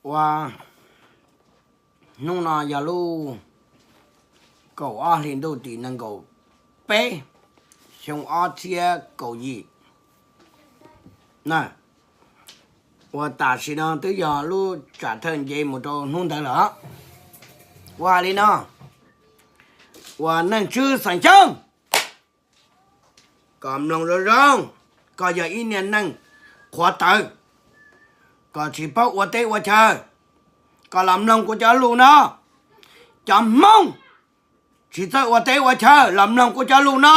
Ua, hnub no yog lub kaum ob hli ntuj tim nees nkaum peb, xyoo ob txhiab kaum yim na. Ua tam sim no twb yog lub tsam thawj nce mus rau hnub ntawd lawm. Ua li no, ua Neej Tswb Xeem Xyooj, koj mloog zoo zoo, koj yog ib niag neeg qhuav tawv, koj tsis paub ua teb ua chaw, koj los mloog kuv cov lus no. Cov Hmoob tsis txawj ua teb ua chaw los mloog kuv cov lus no.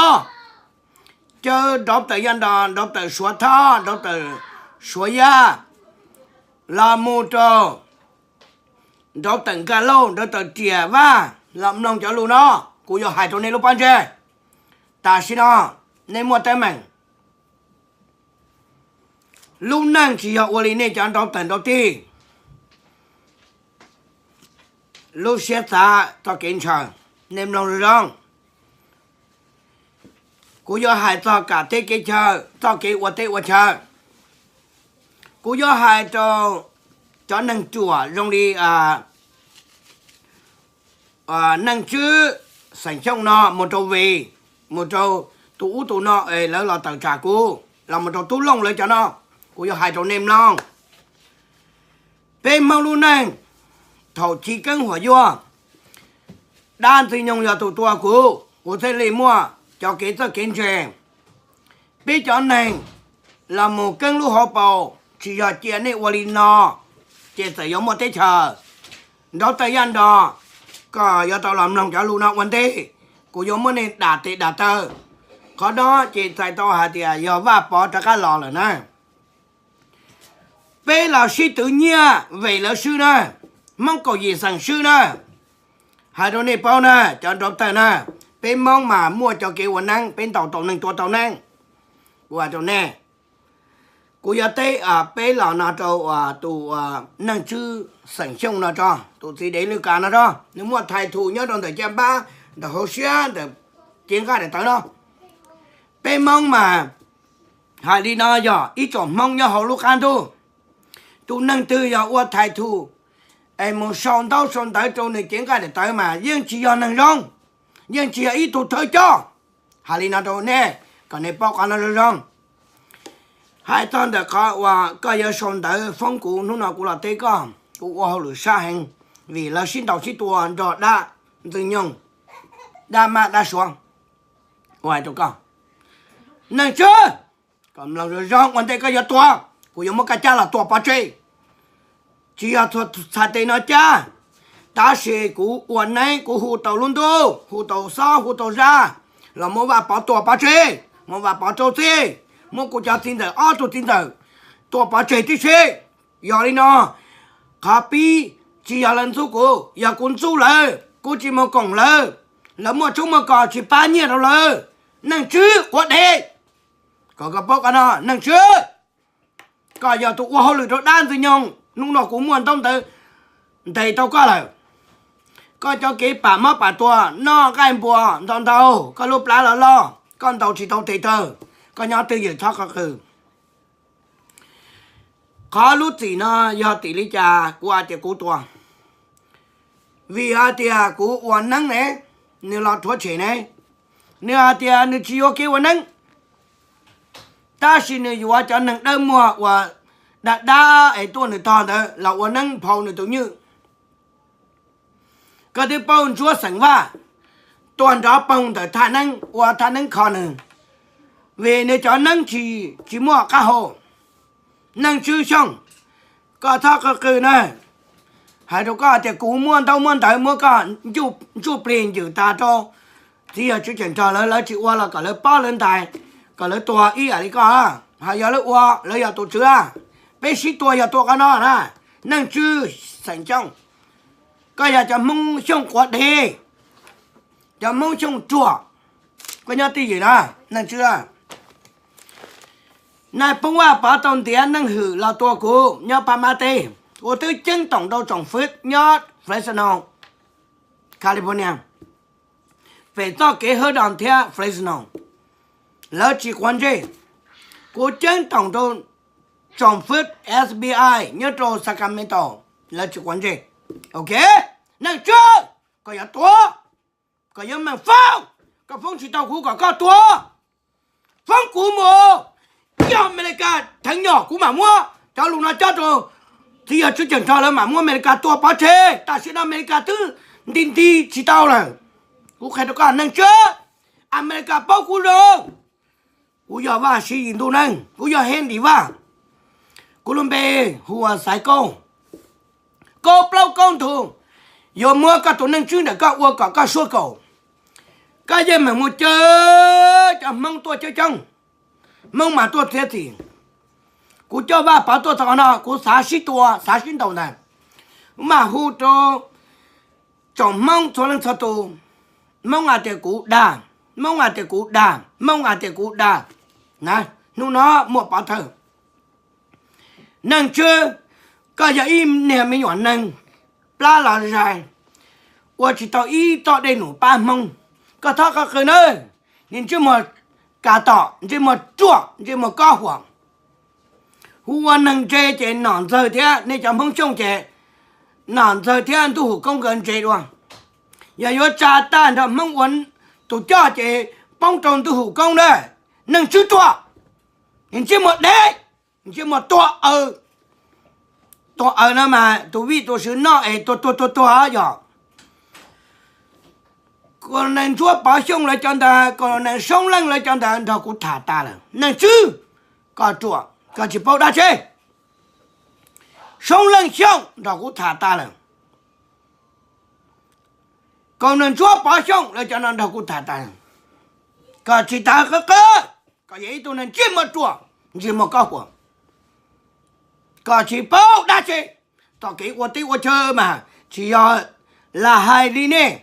Cov nrov tawm Yaj Nros, nrov tawm Suav Thoj, nrov tawm Suav Yaj, los mus rau nrov tawm Nkaj Lauj, nrov tawm Riam Vaj, los mloog cov lus no, kuv yuav hais rau nej lub pob ntseg. Tam sim no nej muaj teeb meem. Lub neej tsis yog ua li nej cov nrov tawm nrov tij lub siab xav txoj kev ntshaw. Nej mloog zoo zoo, kuv yuav hais txog kam teb kev chaw, txoj kev ua teb ua chaw. Kuv yuav hais rau cov neeg ruam zoo li Neej Tswb Xeem Xyooj no, mus rau Vis, mus rau tus ub tus no es lawv los tawm tsam kuv, los mus rau Tub Looj lawv cov no, kuv yuav hais rau nej mloog. Peb Hmoob lub neej, thaum chiv keeb huam yuag, dab Ntxwg Nyoog yog tus tua kuv, kuv thiaj li muaj cov kev txawj kev ntse. Peb cov neeg los mus keeb lub hauv paus, tsis yog cia nej ua li no ces txawm yuav muaj teb chaws. Nrov tawm Yaj Nros, koj yuav tau los mloog cov lus no ua ntej, kuv yuav muab nej dam tes dam taw. Qhov no ces txhais tau hais tias yog Vaj Pov rov qab los lawm na. Peb los sib twv nyiaj vim lawv swb na, Hmoob kaum yim xeem swb na. Hais rau nej paub na cov nrov tawm na, peb Hmoob mas muaj cov kev ua neeb, peb ntaus tau neeg tua tau neeb. Ua rau nej, kuv yuav teb peb los no rau tus Neej Tswb Xeem Xyooj no tso, tus txiv dev lwj kas no tso, nws muaj thais thum nyob rau ntawm caj npab ntawm hauv siab ntawm cev nqaij daim tawv no. Peb Hmoob mas hais li no, yog ib tsoom Hmoob nyob hauv lub qab ntuj, tus neeg twg yog ua thais thum es mus sau ntaub sau ntawv rau nws cev nqaij daim tawv mas yeej tsis yog neeg zoo, yeej tsis yog ib tug thawj coj. Hais li no rau nej, kom nej paub qhov no zoo zoo. Hais txog ntawm qhov uas koj yuav sau ntawv foob kuv, hnub no kuv los teb koj, kuv ua hauj lwm sab heev, vim lawv sib ntaus sib tua nrog dab Ntxwg Nyoog, dab Mab dab Suav. Ua hais rau koj, Neej Tswb, koj mloog zoo zoo, ua ntej koj yuav tuag, kuv yuav muab koj cab los tua pov tseg. Tsis yog txhais tes no cab, tab sis kuv ua neeb kuv hu tau lub ntuj, hu tau xob, hu tau zaj, los muab Vaj Pov tua pov tseg, muab Vaj Pov rau txij, muab kuv cov txiv ntxawm ob tug txiv ntxawm tua pov tseg tib si. Yog li no, qhov pib tsis yog lawv ntxub kuv, yog kuv ntxub lawv, kuv tsis mus koom lawv, lawv muaj tshoob muaj kos tsis pab nyiaj rau lawv. Neej Tswb quav dhev, kom koj paub qhov no Neej Tswb. Koj yog tus ua hauj lwm rau dab Ntxwg Nyoog, hnub no kuv muaj ntaub ntawv ntes tau koj lawm. Koj cov kev pam mob pam tuag, noj nqaij npua ntau ntau, koj lub plab los loj, koj ntaus tsis tau tes taw, koj nyob twj ywm txhob qw. Qhov lub txim no yog tim li cas kuv hais tias kuv tua? Vim hais tias kuv ua neeb ne, nws los rhuav tshem ne, nws hais tias nws tsis yuav kev ua neeb, tab sis nws yuav cov neeg dawb muag uas dab dab es tuaj nws tog ntawd los ua neeb phau nws tus nywj. Koj twb paub Ntsuab Xeem Vaj tuag nrov poog ntawm thaj neeb, ua thaj neeb kho nws, vim nws cov neeb tsis, tsis muaj qab hau. Neej Tswb Xyooj, koj txhob qw qw na. Hais rau koj tias kuv muaj ntaub muaj ntawv muab koj ntsuj plig ncwm tas rau txiv yawg Tswv Tseem Rog lawv, lawv tsis ua los kom lawv pob lawv ntais, kom lawv tuag ib yam li koj. Ho yog lawv ua, lawv yog tus tswv, peb sib tua yog tua qhov no na. Neej Tswb Xeem Xyooj, koj yog cov Hmoob Xyooj quav dhev, cov Hmoob Xyooj ruam, koj nyob twj ywm na, Neej Tswb. Nais phoo Vaj Pov tau ntiav neej hwm los tua kuv nyob Pab Mab teb. Kuv twb ceeb toom rau tsoom Fwv nyob Fresno, California, pem txoj kev hawb do thiab Fresno, lawv tsis quav ntsej. Kuv ceeb toom rau tsoom Fwv F B I nyob rau Sacramento, lawv tsis quav ntsej. Ok, Neej Tswb, koj yuav tuag, koj yuav meem foob, koj foob tsis tau kuv kom koj tuag. Foob kuv mus, yog Amelikas theev nyom kuv mam muab cov lus no cob rau txiv yawg Tswb Cheem Rog, lawv mam muab Amelikas tua pov tseg. Tam sim no Amelikas twb nti nti tsis tau lawm. Kuv qhia rau koj Neej Tswb, Amelikas paub kuv zoo. Kuv yog Vaj Siv Yim ntuj neeg, kuv yog Henry Vaj. Kuv lub npe hu ua Xaiv Kaub. Kaub plaub kaub ntug, yuav muab koj tus Neej Tswb ntawm koj ua kom koj suab kaum. Koj yeej meem mus caw cov Hmoob tuaj coob coob, Hmoob mas tuaj txiav txim. Kuv coj Vaj Pov tuaj txog qhov no kuv xav sib tua xav sib ntaus ntag. Kuv mam hu rau tsoom Hmoob txhua leej txhua tus, Hmoob hais tias kuv dag, Hmoob hais tias kuv dag, Hmoob hais tias kuv dag. Na, hnub no muaj pov thawj. Neej Tswb, koj yog ib niag me nyuam neeg plab los zais, ua tsis tau ib txoj dej num pab Hmoob. Koj txhob qw qw nawb, niag ntsej muag kav tom, ntsej muag ruam, ntsej muag kob huam. Hu ua neeg ntse ces nom ntxawg thiab nej cov Hmoob Xyooj ces nom ntxawg thiab ntuj hum koob nkawd ntse dua. Yog yuav tsa tag nrho Hmoob ua tus coj ces poob rau ntuj hum koob na. Neej Tswb ruam, niag ntsej muag dev, ntsej muag tuag aws. Tuag aws no mas tus vij tus sw noj es tuag tuag tuag tuag yog. Colonel Ntsuab Pov Xyooj lawv cov ntawd, Colonel Soob Leej lawv cov ntawd nrog kuv tham tas lawm. Neej Tswb, koj ruam, koj tsis paub dab tsi. Soob Leej Xyooj nrog kuv tham tas lawm. Colonel Ntsuab Pov Xyooj lawv cov no nrog kuv tham tas lawm. Koj tsis tas qw qw, koj yog ib tug neeg ntsej muag ruam, ntsej muag kob huam. Koj tsis paub dab tsi. Txoj kev ua teb ua chaw mas tsis yog lam hais li nej.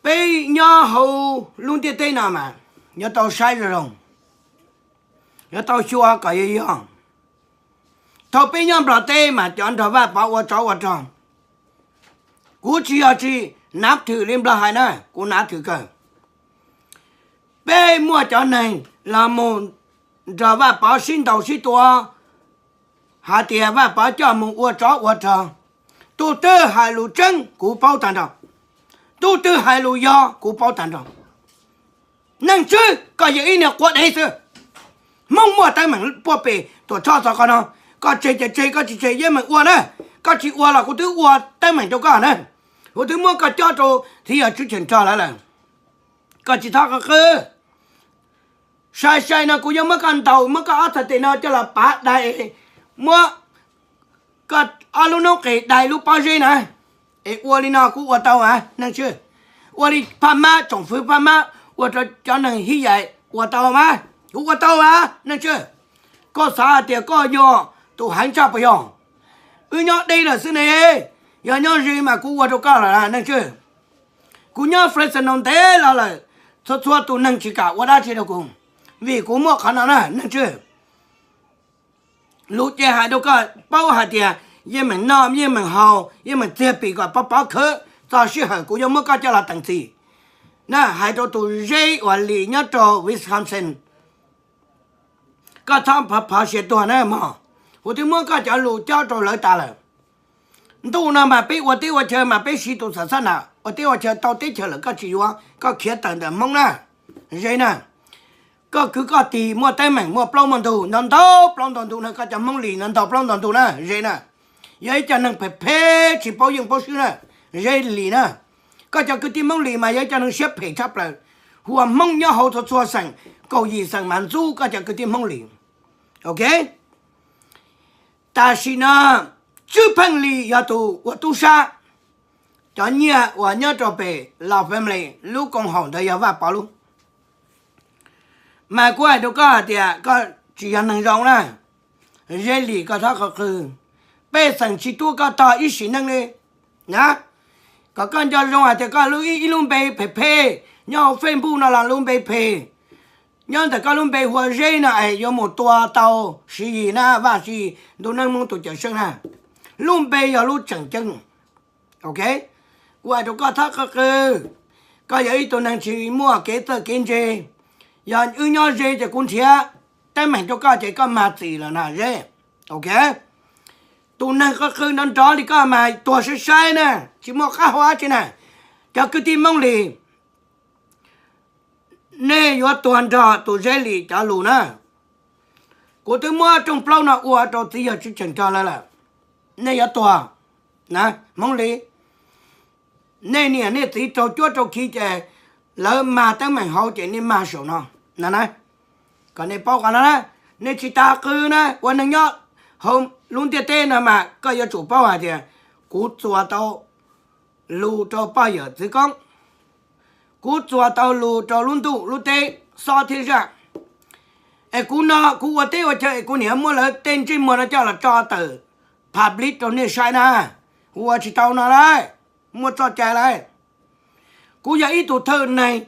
Peb nyob hauv lub ntiaj teb no mas yuav tau saib zoo zoo, yuav tau xyuas kom yog yog. Thaum peb nyob Nplog teb mas cov nrog Vaj Pov ua tsov ua rog. Kuv tsis yog tsis nav thwm li Nplog hais na, kuv nav thwm kawg. Peb muaj cov neeg los mus nrog Vaj Pov sib ntaus sib tua, hais tias Vaj Pov coj mus ua tsov ua rog. Tus twg hais lus tseeb kuv paub tag nrho, tus twg hais lus yog kuv paub tag nrho. Neej Tswb, koj yog ib niag quav dev xwb. Hmoob muaj teeb meem puag pem Tuam Tshoj txog qhov no, koj tseg ces tseg, koj tsis tseg yeej meem ua na. Koj tsis ua los kuv twb ua teeb meem rau koj na. Kuv twb muab koj cob rau txiv yawg Tswb Cheem Rog lawv lawm. Koj tsis txhob qw qw. Sai sai no kuv yuav muab koj ntaus, muab koj ob txhais tes no coj los pav dai, muab koj ob lub noob qes dai lub pob zeb na. Es ua li no kuv ua tau mas Neej Tswb? Ua li Phaj Mab, tsoom fwv Phaj Mab ua rau cov neeg hij yais ua tau mas? Kuv ua tau mas Neej Tswb. Koj xav hais tias koj yog tus heev tshaj puas yog? Wb nyob deb lawm xwb ne. Yog nyob ze mas kuv ua rau koj lawm Neej Tswb. Kuv nyob Fresno ntev los lawm, txhua txhua tus neeg tsis kam ua dab tsi rau kuv, vim kuv muaj qhov no na Neej Tswb. Lus ces hais rau koj paub hais tias yeej meem noj yeej meem haus yeej meem txiag pim kom pov pov khawv, txog sij hawm kuv yuav muab koj coj los teem txim na. Hais rau tus Zeb uas Lis nyob rau Wisconsin, koj txhob phov siav tuag na mog. Kuv twb muab koj cov lus cob rau lawv tas lawm. Ntuj no mas peb ua teb ua chaw mas peb siv tus xam xab nam ua teb ua chaw tau teb chaws lawm koj tsis yuav, koj khiav tawm ntawm Hmoob na, Zeb na. Koj kwv koj tij muaj teeb meem muaj plaub muaj ntug ntau ntau plaub ntau ntug na, koj cov Hmoob Lis ntau ntau plaub ntau ntug na Zeb na. Yog ib co neeg phem phem tsis paub yeej paub swb na, Zeb Lis na. Koj cov kwv tij Hmoob Lis mas yog ib co neeg siab phem tshaj plaws, hu ua Hmoob nyob hauv txhua txhua xeem, kaum yim xeem mas ntxub koj cov kwv tij Hmoob Lis. Ok, tam sim no Tswb Pheej Lis yog tus ua tub sab, cov nyiaj uas nyob rau pem Los Family lub koom haum ntawd yog Vaj Pov lub. Mas kuv hais rau koj hais tias koj tsis yog neeg zoo na, Zeb Lis koj txhob qw qw. Pej xeem tsis tuaj koj tog ib sim neej li na. Kom koj nco zoo hais tias koj lub ib lub npe phem phem nyob hauv Facebook no los lub npe phem, nyob ntawm koj lub npe hu ua Zeb no es yuav mus tua tau Siv Yis na, Vaj Siv Yis ntuj neej Hmoob tus cawm seej na. Lub npe yog lub tseem ceeb. Ok, kuv hais rau koj txhob qw qw. Koj yog ib tug neeg tsis muaj kev txawj kev ntse. Yog wb nyob ze ces kuv nrhiav teeb meem rau koj ces koj mag txim lawm na Zeb. Ok, Tus neeg qw qw nrov nrov li koj mas tuag saib saib na, tsis muaj qab hau dab tsi na. Cov kwv tij Hmoob Lis, nej yuav tuag nrog tus Zeb Lis cov lus na. Kuv twb muab rooj plaub no ua rau txiv yawg Tswv Cheem Rog lawv lawm, nej yuav tuag na Hmoob Lis. Nej niam nej txiv raug cuab raug khi ces lawv mag teeb meem hauv ces nej mag saum no na. Kom nej paub qhov no na, nej tsis tas qw na, ua neeg nyob hauv lub ntiaj teb no mas koj yuav tsum paub hais tias kuv txuas tau lus rau poj yawm txwv koob, kuv txuas tau lus rau lub ntuj lub teb, xob thiab zaj. Es kuv no kuv ua teb ua chaw es kuv niam muab lawv tej ntsej muag no coj los tso tawm public rau nej saib na. Kuv ua tsis tau no lauj, muaj txoj cai lauj. Kuv yog ib tug thawj neeg,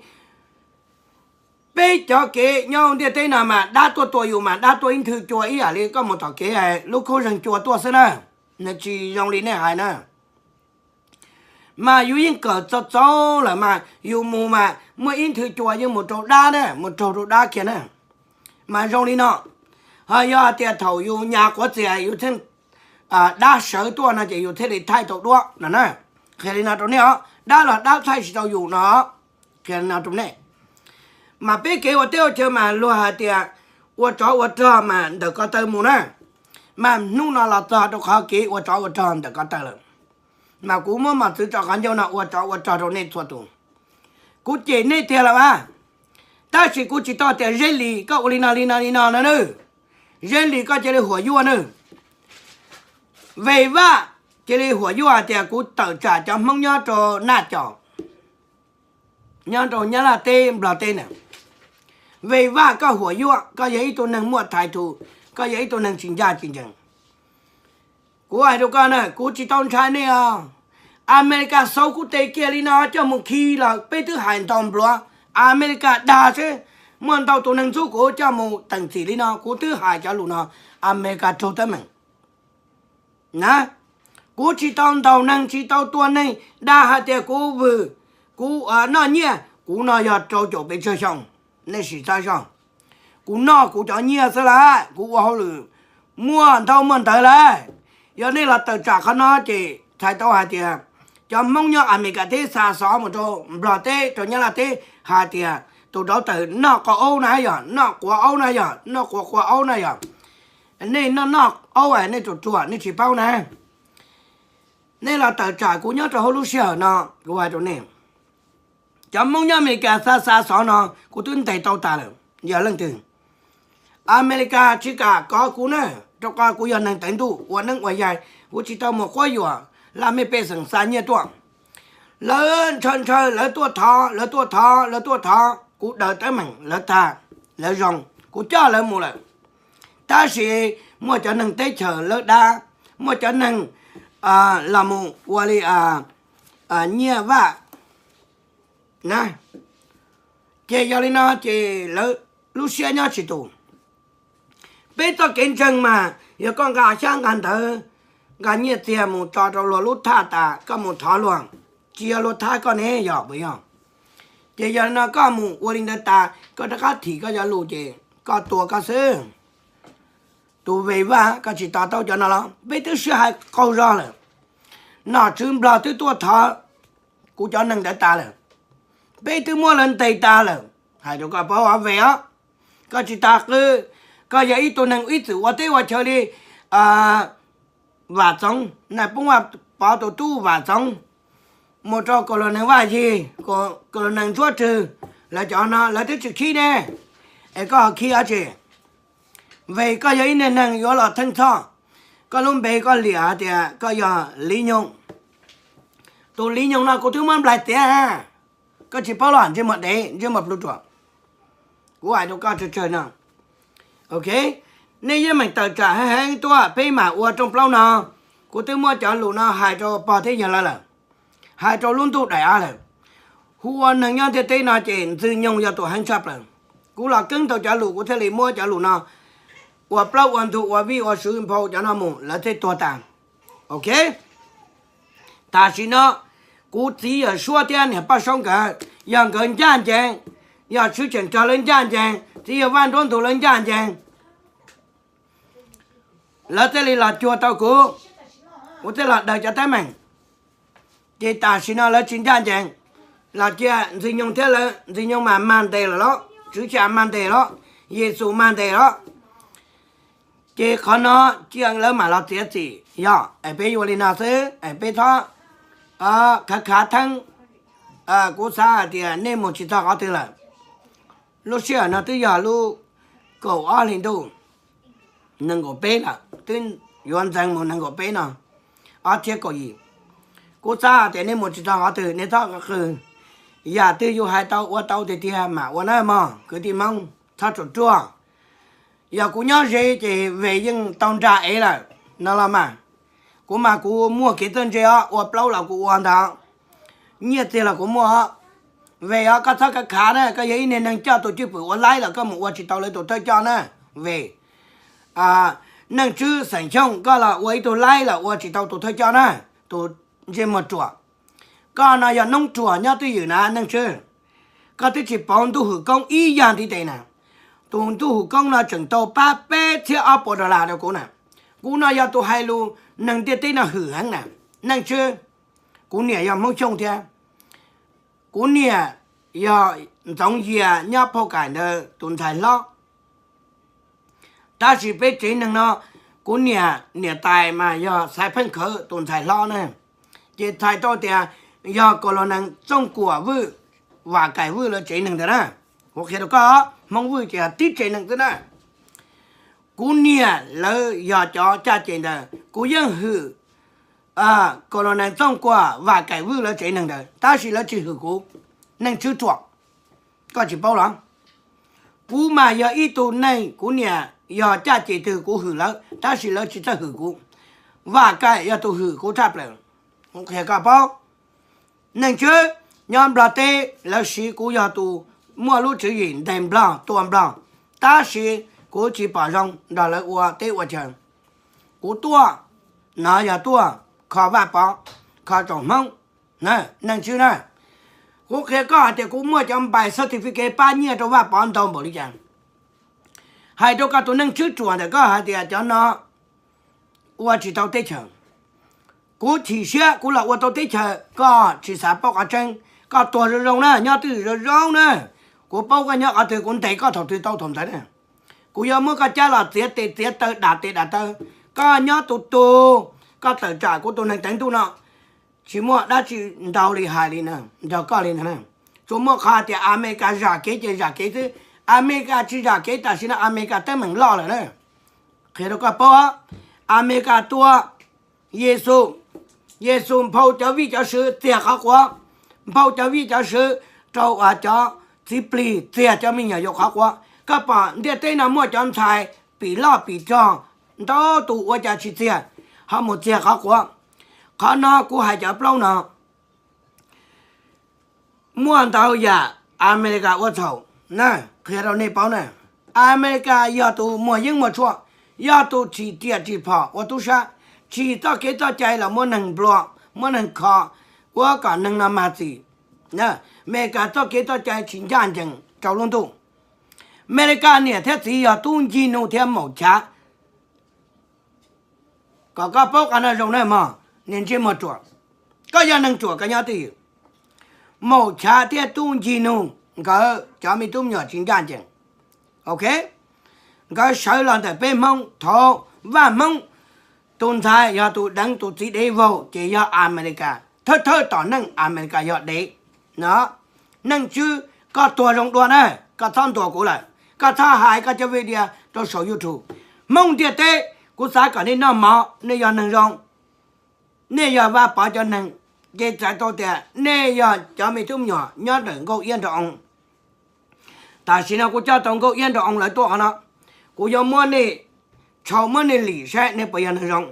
peb cov kev nyob ntiaj teb no mas dab tuaj tua yus mas dab tuaj ib nthwv cua ib yam li koj mus tom kev lub khaub zeeg cua tuaj xwb na, nws tsis zoo li nej hais na. Mas yus yeej kawm txaus txaus lawm mas yus mus mas muaj ib nthwv cua yeej mus rau dab na, mus raug rau dab kiag na. Mas zoo li no, ho yog tias thaum yus nyas quav txias yus thiaj dab sawv tuaj no ces yus thiaj li thaij tau duab no na. Qhia li no rau nej os, dab los dab thaij tsis tau yus no. Qhia li no rau nej. Mas peb kev ua teb ua chaw mas luag hais tias ua tsov ua rog mas ntawm ko taw mus na. Mas hnub no los txog rau qhov kev ua tsov ua rog ntawm ko taw lawm. Mas kuv muab mos txwv tso qhov ncauj no ua tsov ua rog rau nej txhua tus. Kuv cem nej tiag lawm as, tab sis kuv tsis tau tias Zeb Lis koj ua li no li no li no no nawb. Zeb Lis koj cia li huam yuaj nawb. Ves Vaj cia li huam yuaj hais tias kuv tawm tsam cov Hmoob nyob rau Naj Caum, nyob rau Nyab Laj teb Nplog teb na. Ves Vaj koj huam yuaj, koj yog ib tug neeg muaj thais thus, koj yog ib tug neeg tsis ncaj tsis ncees. Kuv hais rau koj na, kuv tsis tau ntshai nej os. Amelikas xauv kuv tes kiag li no coj mus khi los peb twb hais ntau npluav. Amelikas dag seb, muaj ntau tus neeg ntxub kuv coj mus teem txim li no, kuv twb hais cov lus no, Amelikas raug teeb meem na. Kuv tsis tau ntaus neeg, tsis tau tua neeg, dag hais tias kuv vwm, kuv noj nyiaj, kuv no yog rau caum pes tsawg xyoo, nej sim xav zog. Kuv noj kuv cov nyiaj xwb lawm, kuv ua hauj lwm muaj ntaub muaj ntawv lawm. Yog nej los tawm tsam qhov no ces txhais tau hais tias cov Hmoob nyob Amelikas teb xa xov mus rau Nplog teb rau Nyab Laj teb hais tias tus dauv tawm noj quav aub na yog, noj quav aub na yog, noj quav quav aub na yog. Nej noj noj aub nej ruam ruam nej tsis paub na. Nej los tawm tsam kuv nyob rau hauv lub sij hawm no, kuv hais rau nej, cov Hmoob nyob Amelikas xa xa xov no kuv twb ntes tau tas lawm. Yog leej twg Amelikas tsis kam kov kuv na, rau qhov kuv yog neeg teev ntuj ua neeb ua yaig, kuv tsis tau mus quab yuam laj mej pej xeem xa nyiaj tuaj. Lawv ntshaw ntshaw lawv tuaj thov, lawv tuaj thov, lawv tuaj thov kuv daws teeb meem lawv tag, lawv zoo, kuv coj lawv mus lawm. Tab sis muaj cov neeg teb chaws lawv dab, muaj cov neeg los mus ua li Nyiaj Vaj na. Ces yog li no ces lawv lub siab nyob tsis tus. Peb txoj kev ntseeg mas yog koj nqa xyab nqa ntawv, nqa nyiaj txiag mus tso rau luag lub thaj tas koj mus thov luag, tsis yog luag thab koj ne yog puas yog? Ces yog li no koj mus ua li ntawd tas koj rov qab thim koj cov lus ces koj tua koj xwb. Tus Ves Vaj koj tsis to taub cov no los? Peb twb sib hais qaug zog lawm. Nom tswv Nplog twb tuaj thov kuv cov neeg ntawd tas lawm. Peb twb muab lawv ntes tas lawm. Hais rau koj paub os Ves os, koj tsis tas qw. Koj yog ib tug neeg ib txwm ua teb ua chaw li Vam Txoov, Nais Phoo Vaj Pov tus tub Vam Txoov, mus rau kaus lau neeg Vaj Yig, kaus lau neeg Ntsuab Rwg, lawv cov no lawv twb tsis khib ne, es koj ho khib dab tsi? Vim koj yog ib niag neeg yuav los theej txhoj, koj lub npe koj liam hais tias koj yog Liv Nyoog. Tus Liv Nyoog no kuv twb muab nplaig tiav, koj tsis paub los ntsej muag dev ntsej muag plhu ruam. Kuv hais rau koj tsawg tsawg no, ok, nej yeej meem tawm tsam heev heev tuaj peb mam ua rooj plaub no. Kuv twb muab cov lus no hais rau pog thiab yawg lawv lawm, hais rau lub ntuj daim av lawm. Hu ua neeg nyob ntiaj teb no ces Ntxwg Nyoog yog tus heev tshaj plaws. Kuv los keeb tau cov lus kuv thiaj li muab cov lus no ua plaub ua ntug ua vij ua sw nphau cov no mus lawv thiaj tuag tas. Ok, tam sim no kuv txiv yawm suab thiab niam Paj Saub nkawd, yog nkawd ncaj ncees, yog Tswv Cheem Rog lawv ncaj ncees, txiv yawg Vaj Nruab Ntug lawv ncaj ncees, lawv thiaj li los cuag tau kuv. kuv thiaj los daws cov teeb meem. Ces tam sim no lawv tsis ncaj ncees los cia Ntxwg Nyoog thiab lawv, Ntxwg Nyoog mas mag ntes lawm los, Tswv Tsa mag ntes los, Yexus mag ntes los. Ces qhov no cia lawv mam los txiav txim yog es peb yuav li no xwb es peb txhob khav khav theeb. Kuv xav hais tias nej mus tsis txog qhov twg lawm. Lub sij hawm no twb yog lub kaum ob hli ntuj nees nkaum peb lawm, twb yuav ntxeev mus nees nkaum peb no, ob txhiab kaum yim. Kuv xav hais tias nej mus tsis txog qhov twg nej txhob qw. Yam twg yus hais tau ua tau tiag tiag mam ua na mog kwv tij Hmoob, txhob ruam ruaj. Yog kuv nyob ze ces Vem yeej tau nra ev lawm no los mas. Kuv mas kuv muaj kev txawj ntse os, ua plaub los kuv ua ntag, nyiaj txiag los kuv muaj os. Vem os, koj txhob khav khav na, koj yog ib niag neeg coj tus cwj pwm ua laib los koj mus ua tsis tau lawv tus thawj coj na. Vem, Neej Tswb xeem Xyooj, koj los ua ib tug laib los ua tsis tau tus thawj coj na, tus ntsej muag ruam. Koj no yog noob ruam nyob twj ywm na Neej Tswb. Koj twb tsis pauv ntuj hwm koob ib yam ntiv tes na. Tus ntuj hwm koob no tseem tau pab peb txhiab ob puas dollar rau kuv na. Kuv no yog tus hais lus neeg ntiaj teb no hwm heev na. Neej Tswb, kuv niam yog Hmoob Xyooj thiab. Kuv niam yog Ntxoov Yias nyob Phauj Kaim ntawd tus ntxhais hlob. Tab sis peb tsev neeg no, kuv niam niam tais mas yog Xaiv Pheej Khawv tus ntxhais hlob na. Ces txhais tau tias yog Kaus Laus Nees Txooj Kuam Vwj, Vam Kaim Vwj lawv tsev neeg ntawd na. Kuv qhia rau koj, Hmoob Vwj ces yog tib tsev neeg xwb na. Kuv niam lawv yog cov caj ces ntawd, kuv yeej hwm Kaus Laus Nees Txooj Kuam, Vam Kaim Vwj lawv tsev neeg ntawd, tab sis lawv tsis hwm kuv. Neej Tswb ruam, koj tsis paub los? Kuv mas yog ib tug neeg, kuv niam yog caj ces twg kuv hwm lawv, tab sis lawv tsis txawj hwm kuv. Vam Kaim yog tus hwm kuv tshaj plaws. Kuv qhia koj paub, Neej Tswb, nyob Nplog teb lawv siv kuv yog tus muaj lub tswv yim ntes Nplog tua Nplog, tab sis kuv tsis pom zoo nrog lawv ua teb ua chaw. Kuv tuaj no yog tuaj kho Vaj Pov, kho tsoom Hmoob. Neej Tswb na, kuv qhia koj hais tias kuv muaj cov npais certificate pab nyiaj rau Vaj Pov ntau npaum li cas. Hais rau koj tus Neej Tswb ruam ntawm koj hais tias cov no ua tsis tau teb chaws. Kuv chim siab kuv los ua tau teb chaws, koj tsis xav paub qhov tseeb. Koj tuag zoo zoo na, nyob twj ywm zoo zoo na. Kuv paub koj nyob qhov twg, kuv ntes koj thaum twg tau thaum ntawd na. Kuv yuav muab koj cab los txiav tes txiav taw, dam tes dam taw. Koj nyob tus tus, koj tawm tsam kuv tus neeg teev ntuj no, tsis muaj dab tsi ntau li hais li na, nrog koj li ntag na. Tsuas muaj qhov tias Amelikas zam kev ces zam kev xwb. Amelikas tsis zam kev, tam sim no Amelikas teeb meem loj lawm na. Qhia rau koj paub, Amelikas tua Yexus, Yexus nphau cov vij cov sw txiag qhov quav, nphau cov vij cov sw rau cov txiv plig txiag cov me nyuam yaus qhov quav. Koj pom ntiaj teb no muaj cov ntxhais pim loj pim rog ntau tus ua cas tsis txiag, ho mus txiag qhov quav. Qhov no kuv hais cov plaub no muaj ntau yam Amelikas ua txhaum na, qhia rau nej paub na. Amelikas yog tus muag yeeb muag tshuaj, yog tus tsim riam tsim phom ua tub sab, tsim txoj kev txoj cai los muab neeg nplua, muab neeg kho, ua kom neeg no mag txim. Amelikas txoj kev txoj cai tsis ncaj ncees rau lub ntuj. Amelikas niam thiab txiv yog tub ncig nug thiab maum chav. Kom koj paub qhov no zoo na mog, niag ntsej muag ruam. Koj yog neeg ruam koj nyob twj ywm. Maum chav thiab tub ncig nug nkawd cov me tub me nyuam tsis ncaj ncees. Ok, nkawd sawv los ntawm peb Hmoob, thaum Vaj Hmoob tus ntxhais yog tus deev tus txiv dev vau ces yog Amelikas, thawj thawj tom neej Amelikas yog dev no. Neej Tswb, koj tuag zoo dua na, koj txhob ntuas kuv lawm, koj txhob hais koj cov video rau saum YouTube. Hmoob ntiaj teb, kuv xav kom nej noj mov, nej yog neeg zoo, nej yog Vaj Pov cov neeg, ces txhais tau tias nej yog cov me tub me nyuam nyob ntawm Nkauj Iab Nraug Oo. Tam sim no kuv coj tau Nkauj Iab Nraug Oo lawv tuaj qhov no, kuv yuav muab nej tshau muab nej lim saib nej puas yog neeg zoo.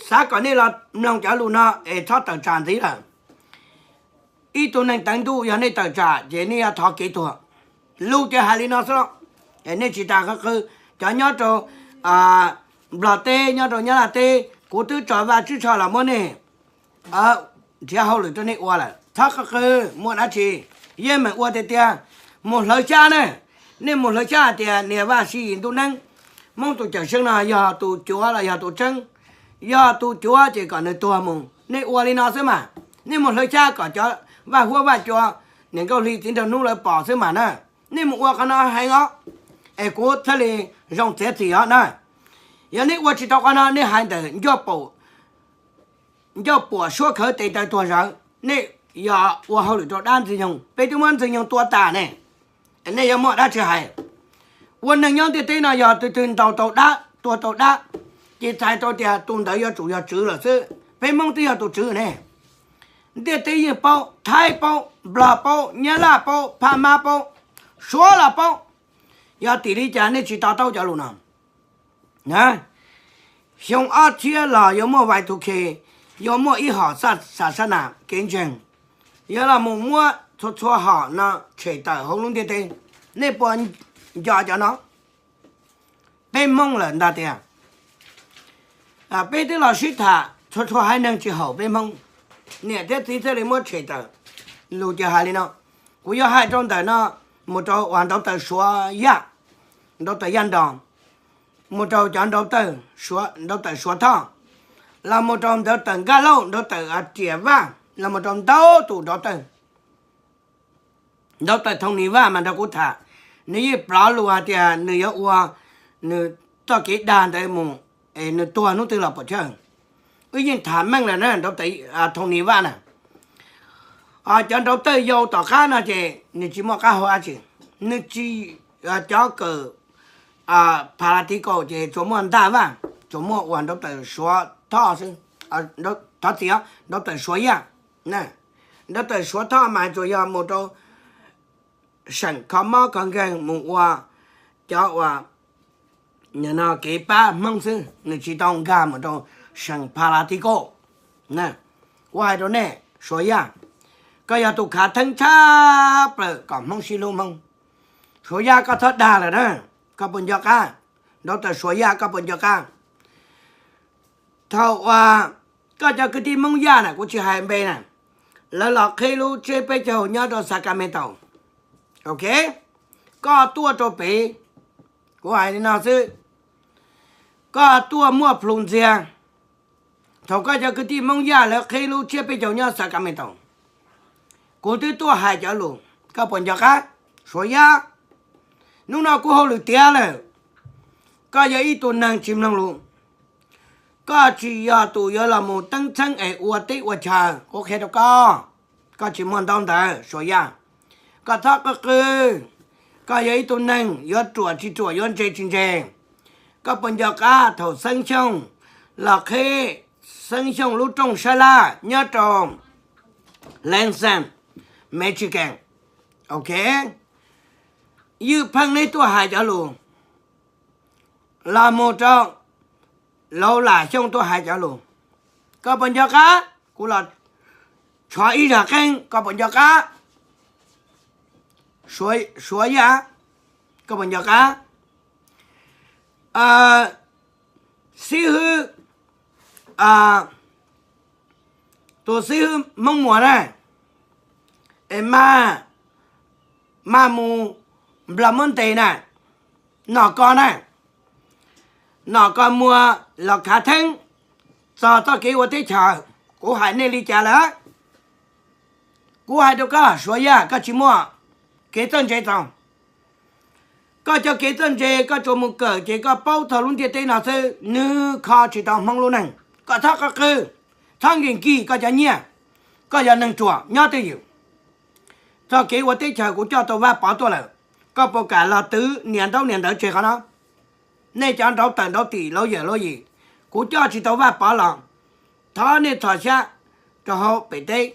Xav kom nej los mloog cov lus no es txhob tawm tsam ntxiv lawm. Ib tug neeg teev ntuj yog nej tawm tsam ces nej yuav thov kev tuag. Lus ces hais li no xwb los, es nej tsis tas qw qw. Cov nyob rau Nplog teb, nyob rau Nyab Laj teb, kuv twb tso Vaj Tswb Tsho los muab nej nrhiav hauj lwm rau nej ua lawm, txhob qw qw, muaj dab tsi yeej meem ua tiag tiag. Mus hlawv xyab ne, nej mus hlawv xyab hais tias niam Vaj Siv Yis ntuj neeb, Hmoob tus cawm seej no yog tus cuav los yog tus tseeb, yog tus cuav ces kom nws tuag mus. Nej ua li no xwb mas, nej mus hlawv xyab kom cov vaj huab vaj cua, niam nkauj hli txiv nraug hnub lawv pom xwb mas na. Nej mus ua qhov no heev os, es kuv thiaj li zoo txiav txim os na. Yog nej ua tsis tau qhov no, nej hais ntawm ncauj puam suab khawv tes taw tuag zawv, nej yog ua hauj lwm rau dab Ntxwg Nyoog, peb twb muab Ntxwg Nyoog tua tas ne. Nej yuav muaj dab tsi hais? Ua neeg nyob ntiaj teb no yog tus twg ntaus tau dab, tua tau dab, ces txhais tau tias tus ntawd yuav tsum yog tswv lawm xwb. Peb Hmoob twb yog tus tswv ne. Ntiaj teb yeej paub, Thaib paub, Nplog paub, Nyab Laj paub, Phab Mab paub, Suav los paub. Yog tim li cas nej tsis to taub cov lus no? Xyoo ob txhiab los yuav muaj Y two K, yuav muaj ib hom xab xab nas kev ntseeg, yuav los mus muab txhua txhua hom no tshem tawm hauv lub ntiaj teb. Nej puas nco cov no? Peb Hmoob lawm ntag tiag. Peb twb los sib tham txhua txhua haiv neeg tsis haum peb Hmoob, niam thiab txiv thiaj li muab tshem tawm. Lus ces hais li no, kuv yuav hais rau ntawm no, mus rau uas ntaub taws Suav Yaj, ntaub taws Yaj Nros, mus rau cov ntaub taws Suav Thoj, los mus rau ntaub taws Nkaj Lauj, ntaub taws Riam Vaj, los mus rau ntau tus ntaub taws. Ntaub taws Thoo Nis Vaj mas nrog kuv tham, nws yeej plov lus hais tias nws yuav ua nws txoj kev dag ntawd mus, es nws tuag hnub twg los puas chawj. Wb yeej tham meej lawm na, ntaub taws Thoo Nis Vaj na. Cov ntaub taws yau tom qab no ces nws tsis muaj qab hau dab tsi, nws tsis, cov kawm Pha La Ti Kaus ces tsuas muaj Ntaj Vaj, tsuas muaj uas ntaub taws Suav Thoj xwb. Thov txim, ntaub taws Suav Yaj. Ntaub taws Suav Thoj mas tsuas yog mus rau seem kho mob kho nkeeg mus ua cov uas kev pab Hmoob xwb, nws tsis tau nkag mus rau seem Pha La Ti Kaus. Kuv hais rau nej, Suav Yaj, koj yog tus khav theeb tshaj plaws kom Hmoob sib hlub Hmoob. Suav Yaj koj txhob dag lawm na, koj puas nco qab? Ntaub taws Suav Yaj koj puas nco qab? Thaum uas koj cov kwv tij Hmoob Yaj na, kuv tsis hais npe na, lawv los qhib lub tsiab peb caug nyob rau Sacramento, ok, koj tuaj rau pem, kuv hais li no xwb, koj tuaj muaj plhus ntxiag. Thaum koj cov kwv tij Hmoob Yaj lawv qhib lub tsiab peb caug nyob Sacramento, kuv twb tuaj hais cov lus, koj puas nco qab? Suav Yaj, hnub no kuv hauj lwm tiav lawm, koj yog ib tug neeg tsis mloog lus, koj tsis yog tus yuav los mus teeb txheeb es ua teb ua chaw, kuv qhia rau koj, koj tsis muaj ntaub ntawv Suav Yaj. Koj txhob qw qw, koj yog ib tug neeg yuav ruam tsis ruam, yuav ntse tsis ntse. Koj puas nco qab thaum Xeeb Xyooj los qhib Xeeb Xyooj lub rooj sab laj nyob rau Lansing, Michigan, ok, Ywj Pheej neb tuaj hais cov lus, los mus rau Laus Lam Xyooj tuaj hais cov lus, koj puas nco qab? Kuv los tshov ib zag qeej, koj puas nco qab? Suav Yaj, koj puas nco qab? Xib hwb, tus xib hwb Hmoob Muas na, es mas, mas mus Nplog Muab Ntes na, nom koj na, nom koj muas los khav theeb txog txoj kev ua teb chaws. Kuv hais nej li cas lawm? Kuv hais rau koj, Suav Yaj, koj tsis muaj kev txawj ntse txaus. Koj cov kev txawj ntse koj tsuas mus kawm ces koj paub txog lub ntiaj teb no xwb, nws kho tsis tau Hmoob lub neej. Koj txhob qw qw, txhob nkim nkig koj cov nyiaj. Koj yog neeg ruam nyob twj ywm. Txoj kev ua teb chaws kuv coj tau Vaj Pov tuaj lawm, koj puas kam los twv nias ntaub nias ntawv tseg qhov no? Nej cov nraud tawm nraud tim laus yawm laus yim, kuv coj tsis tau Vaj Pov los, thov nej txhos xyab rau hauv pem teb,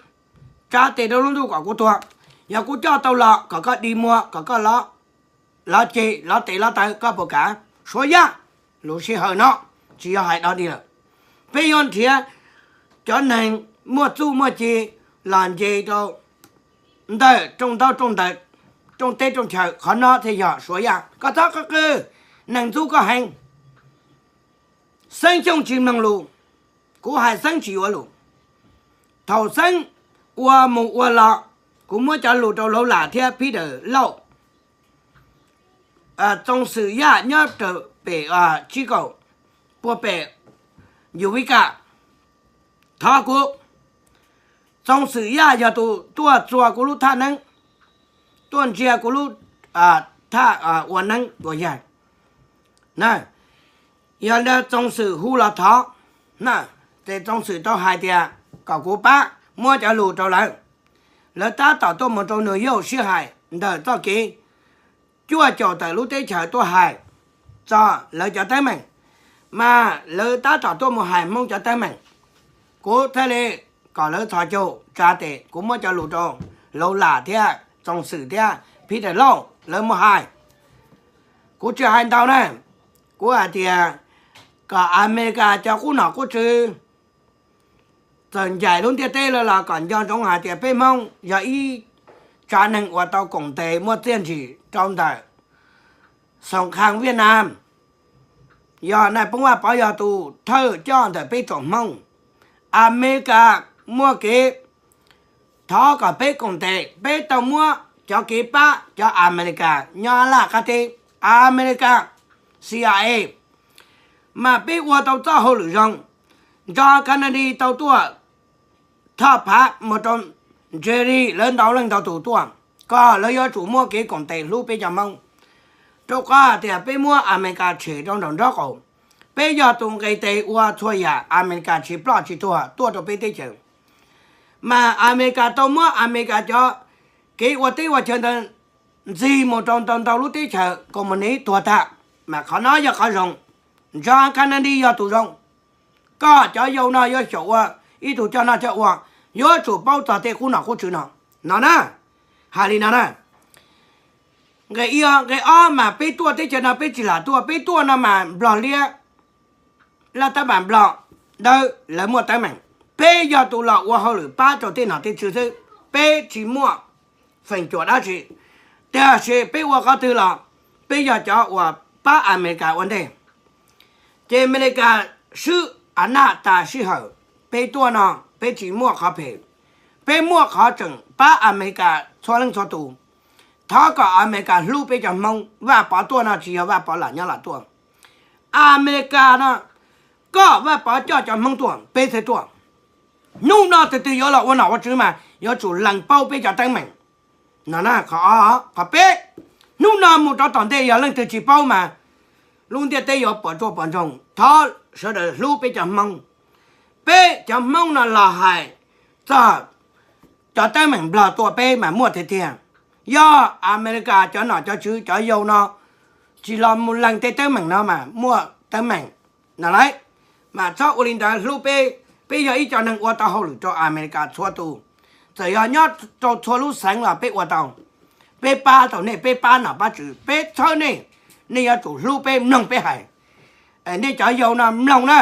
tsa tes rau lub ntuj kom kuv tuag. Yog kuv coj tau los kom koj dig muag, kom koj lov ceg lov tes lov taw, koj puas kam? Suav Yaj, lub sij hawm no tsis yog hais dog dig lawm. Peb yuav nrhiav cov neeg muaj txuj muaj ci los nce rau ntawm rooj ntaub rooj ntawv, rooj teb rooj chaw, qhov no thiaj yog Suav Yaj. Koj txhob qw qw, neeg ntxub koj heev. Xeeb Xyooj tsis mloog lus, kuv hais Xeeb tsis yuav lus. Thaum Xeeb ua mus ua los, kuv muab cov lus rau Laus Lam thiab Phib Dawm Lauj, Txoov Xwm Yaj nyob rau pem Tsib Kaum, puag pem Yus Vib Kam, thov kuv, Txoov Xwm Yaj yog tus tuaj txua kuv lub thaj neeb, tuaj ntsia kuv lub thaj ua neeb ua yaig na. Yog li ntawd Txoov Xwm hu los thov na, ces Txoov Xwm tau hais tias kom kuv pab muab cov lus rau lawv. Lawv tab tom tuaj mus rau New York sib hais ntawm txoj kev cuaj caum tawm lub teb chaws tuaj hais txog lawv cov teeb meem, mas lawv tab tom tuaj mus hais Hmoob cov teeb meem. Kuv thiaj li kom lawv txhos caug tsa tes, kuv muab cov lus rau Laus Lam thiab Txoov Xwm thiab Peter Lauj lawv mus hais. Kuv tsis hais ntau na, kuv hais tias kom Amelikas cov qub nom qub tswv txawm ncaim lub ntiaj teb lawm los kom nco ntsoov hais tias peb Hmoob yog ib tsav neeg uas tau koom tes muaj txiaj ntsig rau ntawm Xoom Khaas Viaj Nam. Yog Nais Phoo Vaj Pov yog tus thawj coj ntawm peb tsoom Hmoob. Amelikas muaj kev thov kom peb koom tes, peb tau muab cov kev pab cov Amelikas nyob Laj Qab Teb, Amelikas, C I A, mas peb ua tau txoj hauj lwm zoo. John Kennedy tau tuaj thoj phav mus rau Jerry, lawv ntau leej ntau tus tuaj, kom lawv yuav tsum muaj kev koom tes hlub peb cov Hmoob, rau qhov hais tias peb muab Amelikas tshem rau nraum nraub qaum. Peb yog tus nqis tes ua txhua yam Amelikas tsis ploj tsis tuag tuaj rau peb teb chaws. Mas Amelikas tau muab Amelikas cov kev ua teb ua chaw ntawd ntxig mus rau ntau ntau lub teb chaws koos mus niv tuag tag, mas qhov no yog qhov zoo. John Kennedy yog tus zoo. Koj cov yau no yuav xyaum ua ib tug coj noj coj ua, yuav tsum paub txog tej qub nom qub tswv no, no na. Hais li no na, nqe ib, nqe ob mas peb tuaj teb chaws no peb tsis lam tuaj, peb tuaj no mas Nplog liab, laj tab mas Nplog dawb lawv muaj teeb meem. Peb yog tus los ua hauj lwm pab rau tej nom tej tswv xwb, peb tsis muaj feem cuam dab tsi. Tiam sis peb ua qhov twg los peb yog cov uas pab Amelikas ua ntej. Ces Amelikas swb a naj tas sij hawm, peb tuaj no peb tsis muaj qhov phem, peb muaj qhov tseem pab Amelikas txhua leej txhua tus. Thov kom Amelikas hlub peb cov Hmoob. Vaj Pov tuaj no tsis yog Vaj Pov lam nyob lam tuaj. Amelikas no, koj Vaj Pov coj cov Hmoob tuaj peb thiaj tuaj. Hnub no tus twg yuav los ua nom ua tswv mas yuav tsum lees paub peb cov teeb meem. No na, qhov ob. Qhov peb, hnub no mus rau tom ntej yog leej twg tsis paub mas lub ntiaj teb yuav puas tsuaj puas ntsoog. Thov sawv daws hlub peb cov Hmoob. Peb cov Hmoob no los hais txog cov teeb meem Nplog tuaj peb mas muaj tiag tiag. Yog Amelikas cov nom cov tswv cov yau no tsis los mus lees tej teeb meem no mas muaj teeb meem no lauj. Mas txhob ua li ntawd, hlub peb. Peb yog ib co neeg ua tau hauj lwm rau Amelikas txhua tus, txawm yog nyob rau txhua lub xeev los peb ua tau. Peb pab tau nej, peb pab nom pab tswv, peb txhawb nej, nej yuav tsum hlub peb, mloog peb hais. Nej cov yau no mloog na,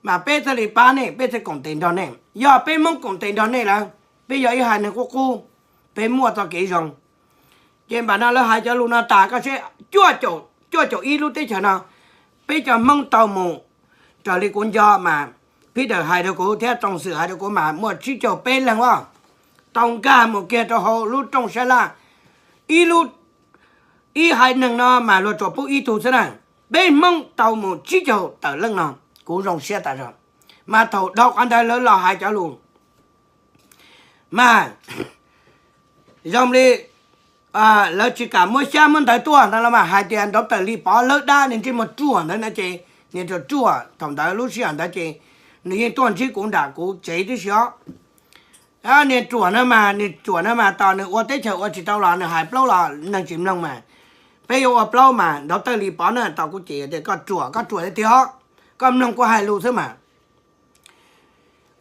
mas peb thiaj li pab nej, peb thiaj koom tes nrog nej. Yog peb Hmoob koom tes nrog nej lawm, peb yog ib haiv neeg qub qub, peb muaj txoj kev zoo. Ces npam no lawv hais cov lus no tas koj seb, cuaj caum ib lub teb chaws no, peb cov Hmoob tau mus, raws li kuv nco mas Peter hais rau kuv thiab Txoov Xwm hais rau kuv mas muaj tsib caug peb leeg os, tau nkag mus kiag rau hauv lub rooj sab laj. Ib lub, ib haiv neeg no mas luag tsuas pub ib tug xwb na, peb Hmoob tau mus tsib caug tawm leej no, kuv zoo siab tas zog. Mas thaum dhau qhov ntawd lawv los hais cov lus mas zoo li lawv tsis kam muab xyab muab ntawv tuaj ntawd los mas hais tias Nraud Tawm Lis Pov lawb dab niag ntsej muag ruam ntawd na ces niag ruam ruam thaum ntawd lub sij hawm ntawd ces nws yeej tuaj ntsib kuv nram kuv tsev tib si os. Niag ruam no mas, niag ruam no mas tos nws ua teb chaws ua tsis tau los nws hais plaub los neeg tsis mloog mas peb yuav ua plaub mas Nraud Tawm Lis Pov na tos kuv ces tias koj ruam, koj ruam tiag tiag os, koj mloog kuv hais lus xwb mas.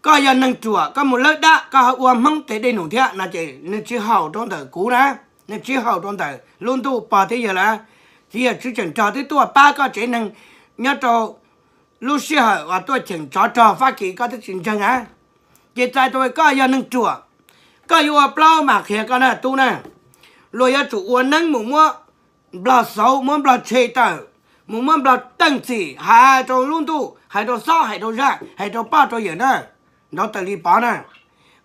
Koj yog neeg ruam, koj mus lawb dab, koj ho ua Hmoob tes dej num thiab no ces nws tsis haum rau ntawm kuv na, nws tsis haum rau ntawm lub ntuj pog thiab yawg lawm. Txiv yawg Tswv Tseem Rog twb tuaj pab koj tsev neeg nyob rau lub sij hawm uas tuaj cheem tsov rog Fab Kis koj twb tsis ntseeg na. Ces txais tus koj yog neeg ruam, koj yuav ua plaub mas qhia koj na tub na, luag yuav tsum ua neeb mus muab Nplog xauv, muab Nplog tshem tawm, mus muab Nplog teej txim, hais rau lub ntuj, hais rau xob, hais rau zaj, hais rau poj rau yawm na, Nraud Tawm Lis Pov na.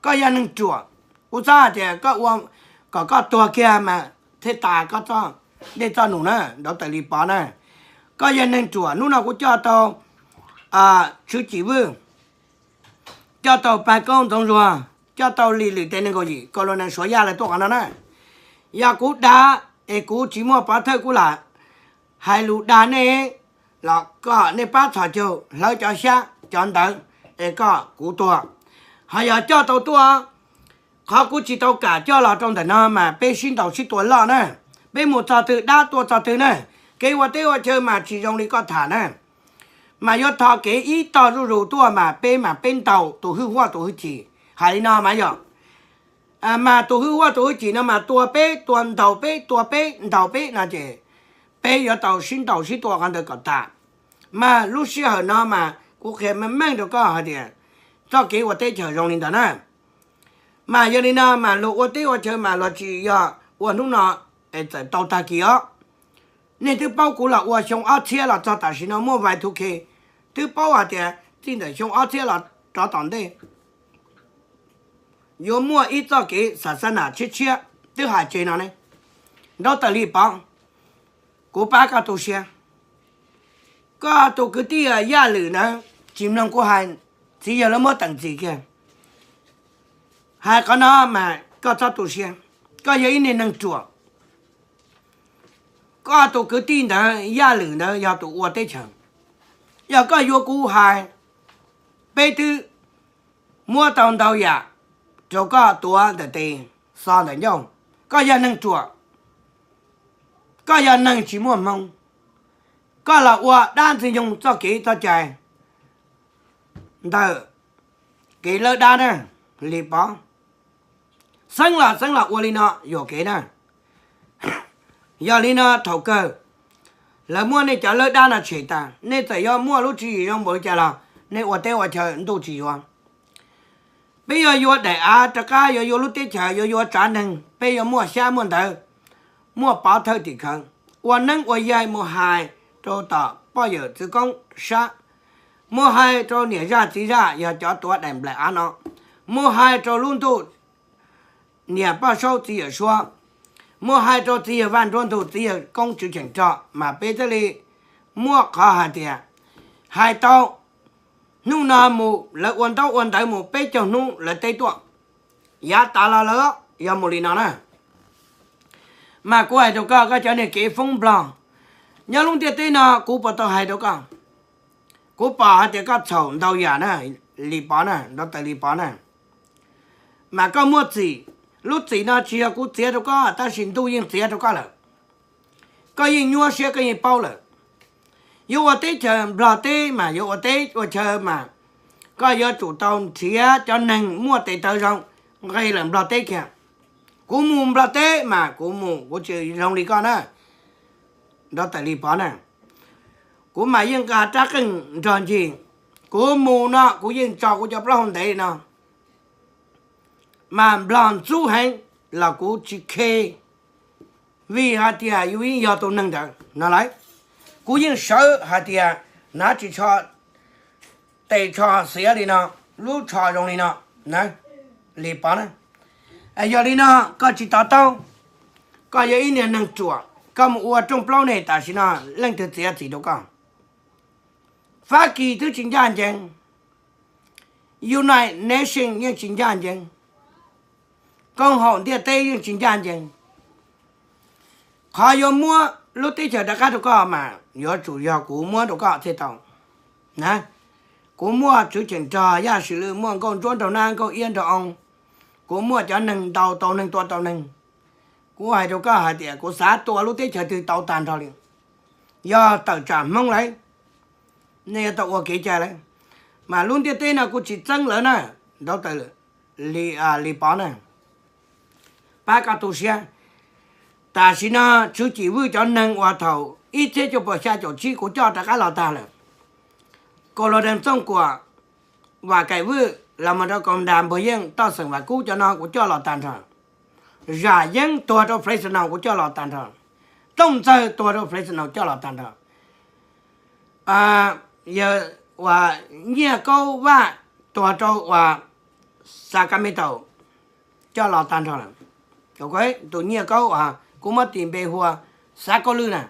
Koj yog neeg ruam, kuv xav hais tias koj ua kom koj tuag kiag mas thiaj tas koj txoj dej txoj num na, Nraud Tawm Lis Pov na. Koj yog neeg ruam, hnub no kuv coj tau Tswv Cim Vwj, coj tau Paj Koob Ntxoov Zuag, coj tau Lis Lwm Tes Neeg Kaum Yim, Kaus Lus Nees Suav Yaj lawv tuaj qhov no na. Yog kuv dag es kuv tsis muaj pov thawj kuv lam hais lus dag nej los kom nej pab txhos caug hlawv cov xyab cov ntawv es kom kuv tuag. Ho yog coj tau tuaj, qhov kuv tsis tau kam coj los rau ntawm no mas peb sib ntaus sib tua loj na. Peb mus txog twg dab tuaj txog twg na. Kev ua teb ua chaw mas tsis zoo li koj tham na. Mas yuav tho kev ib tog zuj zus tuaj mas peb mas peb ntaus tus hwj huaj tus hwj chim. Hais li no mas yog, mas tus hwj huaj tus hwj chim no mas tua peb, tua ntaus peb, tua peb ntaus peb no ces peb yuav tau sib ntaus sib tua qhov ntawd kom tas. Mas lub sij hawm no mas kuv qhia meej meej rau koj hais tias txoj kev ua teb chaws zoo li ntawd na. Mas yog li no mas luag ua teb ua chaw mas luag tsis yog ua hnub no es txawm tau tag kis os. Nej twb paub kuv los ua xyoo ob txhiab los txog tam sim no muaj Y two K, twb paub hais tias txij ntawm xyoo ob txhiab los rov tom ntej yuav muaj ib txoj kev xa xa nam tshiab tshiab twb hais tseg no ne. Nraug Tawm Lis Pov, kuv pab koj tu siab. Koj tus kwv tij Yaj Lwm ntawd tsis mloog kuv hais, txiv yawg lawv muab teem txim kiag. Hais qhov no mas koj txhob tu siab, koj yog ib niag neeg ruam. Koj tus kwv tij ntawd Yaj Lwm ntawd yog tus ua teb chaws. Yog koj yuav kuv hais, peb twb muab tau ntau yam rau koj tuav ntawm tes xo ntawm ncauj. Koj yog neeg ruam, koj yog neeg tsis muaj hmoo, koj los ua dab Ntxwg Nyoog txoj kev txoj cai ntawm kev lawb dab na, Lis Pov. Xeeb los xeeb los ua li no yuam kev na. Yog li no thaum kawg lawv muab nej cov lawb dab no tshem tas, nej txawm yuav muaj lub tswv yim zoo npaum li cas los nej ua teb ua chaw ntuj tsis yuav. Peb yuav yuav daim av rov qab, yuav yuav lub teb chaws, yuav yuav tsav neeg, peb yuav muaj xyab muaj ntawv, muaj pov thawj tim khawv, ua neeb ua yaig mus hais rau tom poj yawm txwv koob sab, mus hais rau niam zaj txiv zaj yog cov tuav daim nplaim av no, mus hais rau lub ntuj niam poj saub txiv yawm suab, mus hais rau txiv yawg vaj nruab ntug txiv yawg koob tswv cheem rog mas peb thiaj li muaj qhov hais tias hais tau hnub no mus lawv ua ntaub ua ntawv mus peb caug hnub lawv teb tuaj, yav tas los lawv yog mus li no na. Mas kuv hais rau koj, koj cov niag kev foob nplog nyob lub ntiaj teb no kuv puas tau hais rau koj? Kuv pom hais tias koj txhaum ntau yam na, Lis Pov na, Nraug Tawm Lis Pov na. Mas koj muaj txim, lub txim no tsis yog kuv txiav rau koj tab sis ntuj yeej txiav rau koj lawm. Koj yeej nyuaj siab koj yeej paub lawm. Yuav ua teb chaws Nplog teb mas yuav ua teb ua chaw mas koj yuav tsum tau nrhiav cov neeg muaj tes taw zoo nqis lawm Nplog teb kiag. Kuv mus Nplog teb mas kuv mus kuv tsis zoo li koj na, Nraug Tawm Lis Pov na. Kuv mas yeej nqa rab qeej nrog ncig, kuv mus no kuv yeej tso kuv cov plaub hau ntev li no. Mas Nplog ntxub heev los kuv tsis khe, vim hais tias yus yeej yog tus neeg ntawd no lawm. Kuv yeej sawv hais tias hnav tsis tsho, tes tsho xiav li no, lub tsho zoo li no na, Lis Pov na. Yog li no koj tsis to taub, koj yog ib niag neeg ruam, koj mus ua rooj plaub ne tam sim no leej twg txiav txim rau koj? Fab Kis twb tsis ncaj ncees, United Nations yeej tsis ncaj ncees, koom haum ntiaj teb yeej tsis ncaj ncees. Qhov yuav muab lub teb chaws rov qab rau koj mas yuav tsum yog kuv muab rau koj thiaj tau na. Kuv muaj tswv cheem rog Yaj Swm Lwj, muaj nkauj ntsuab nraug nab nkauj iab nraug oo, kuv muaj cov neeg ntaus tau neeg tua tau neeg. Kuv hais rau koj hais tias kuv xav tua lub teb chaws twg tau tag nrho li. Yog tawm tsam Hmoob lawm, nej yuav tau ua kev cai lawm. Mas lub ntiaj teb no kuv tsis txeeb lawv na, Nraug Tawm Lis Pov na. Pab koj tu siab. Tam sim no Tswv Cim Vwj cov neeg uas thaum ib txhiab cuaj puas xya caum tsib kuv coj rov qab los tag lawm. Kaus Lau Dees Txooj Kuam, Vam Kaim Vwj los mus rau Kaus Nras Npuag Yeej, Toj Xeem Vam Kub cov no kuv coj los tag nrho. Zam Yeeb tuag rau Fresno kuv coj los tag nrho. Tooj Ntxawg tuag rau Fresno coj los tag nrho. Yawg uas Nyiaj Kaub Vaj tuag rau uas Sacramento coj los tag nrho lawm. Tus Nyiaj Kaub uas kuv muab tis npe hu ua Xav Kaub Lwj na,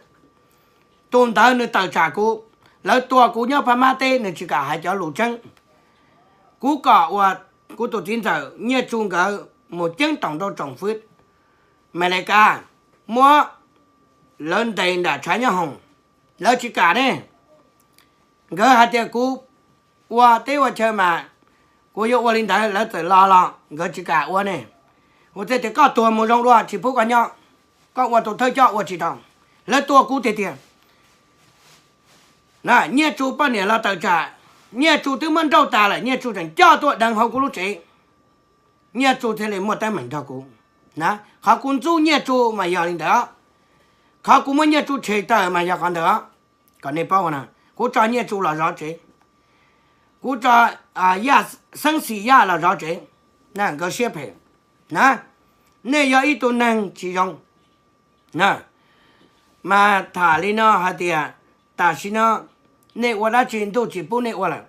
tus ntawd nws tawm tsam kuv. Lawv tua kuv nyob Paj Mab teb, nws tsis kam hais cov lus tseeb. Kuv kom uas kuv tus txiv ntxawm Nyiaj Tsu nkawd mus ceeb toom rau tsoom fwv Amelikas, muab lawv ntes nram tshav nyob hoom, lawv tsis kam ne. Nkawd hais tias kuv ua teb ua chaw mas kuv yuav ua li ntawd, lawv txawm los los nkawd tsis kam ua ne. Kuv thiaj tias koj tuag mus zoo dua, tsis pub koj nyob, koj ua tus thawj coj ua tsis tau. Lawv tua kuv tiag tiag. Nyiaj Tsu poj niam los tawm tsam, Nyiaj Tsu twb muab nrauj tas lawm, Nyiaj Tsu tseem coj tuaj deev hauv kuv lub tsev. Nyiaj Tsu thiaj li muaj teeb meem nrog kuv na. Qhov kuv ntxub Nyiaj Tsu mas yog li ntawd, qhov kuv muab Nyiaj Tsu tshem tawm mas yog qhov ntawd. Kom nej paub na, kuv tso Nyiaj Tsu los zov tsev, kuv tso Yaj, Xeeb Xis Yaj los zov tsev, nkawd siab phem na. Nej yog ib tug neeg tsis zoo na. Mas tham li no hais tias tam sim no nej ua dab tsi ntuj tsis pub nej ua lawm.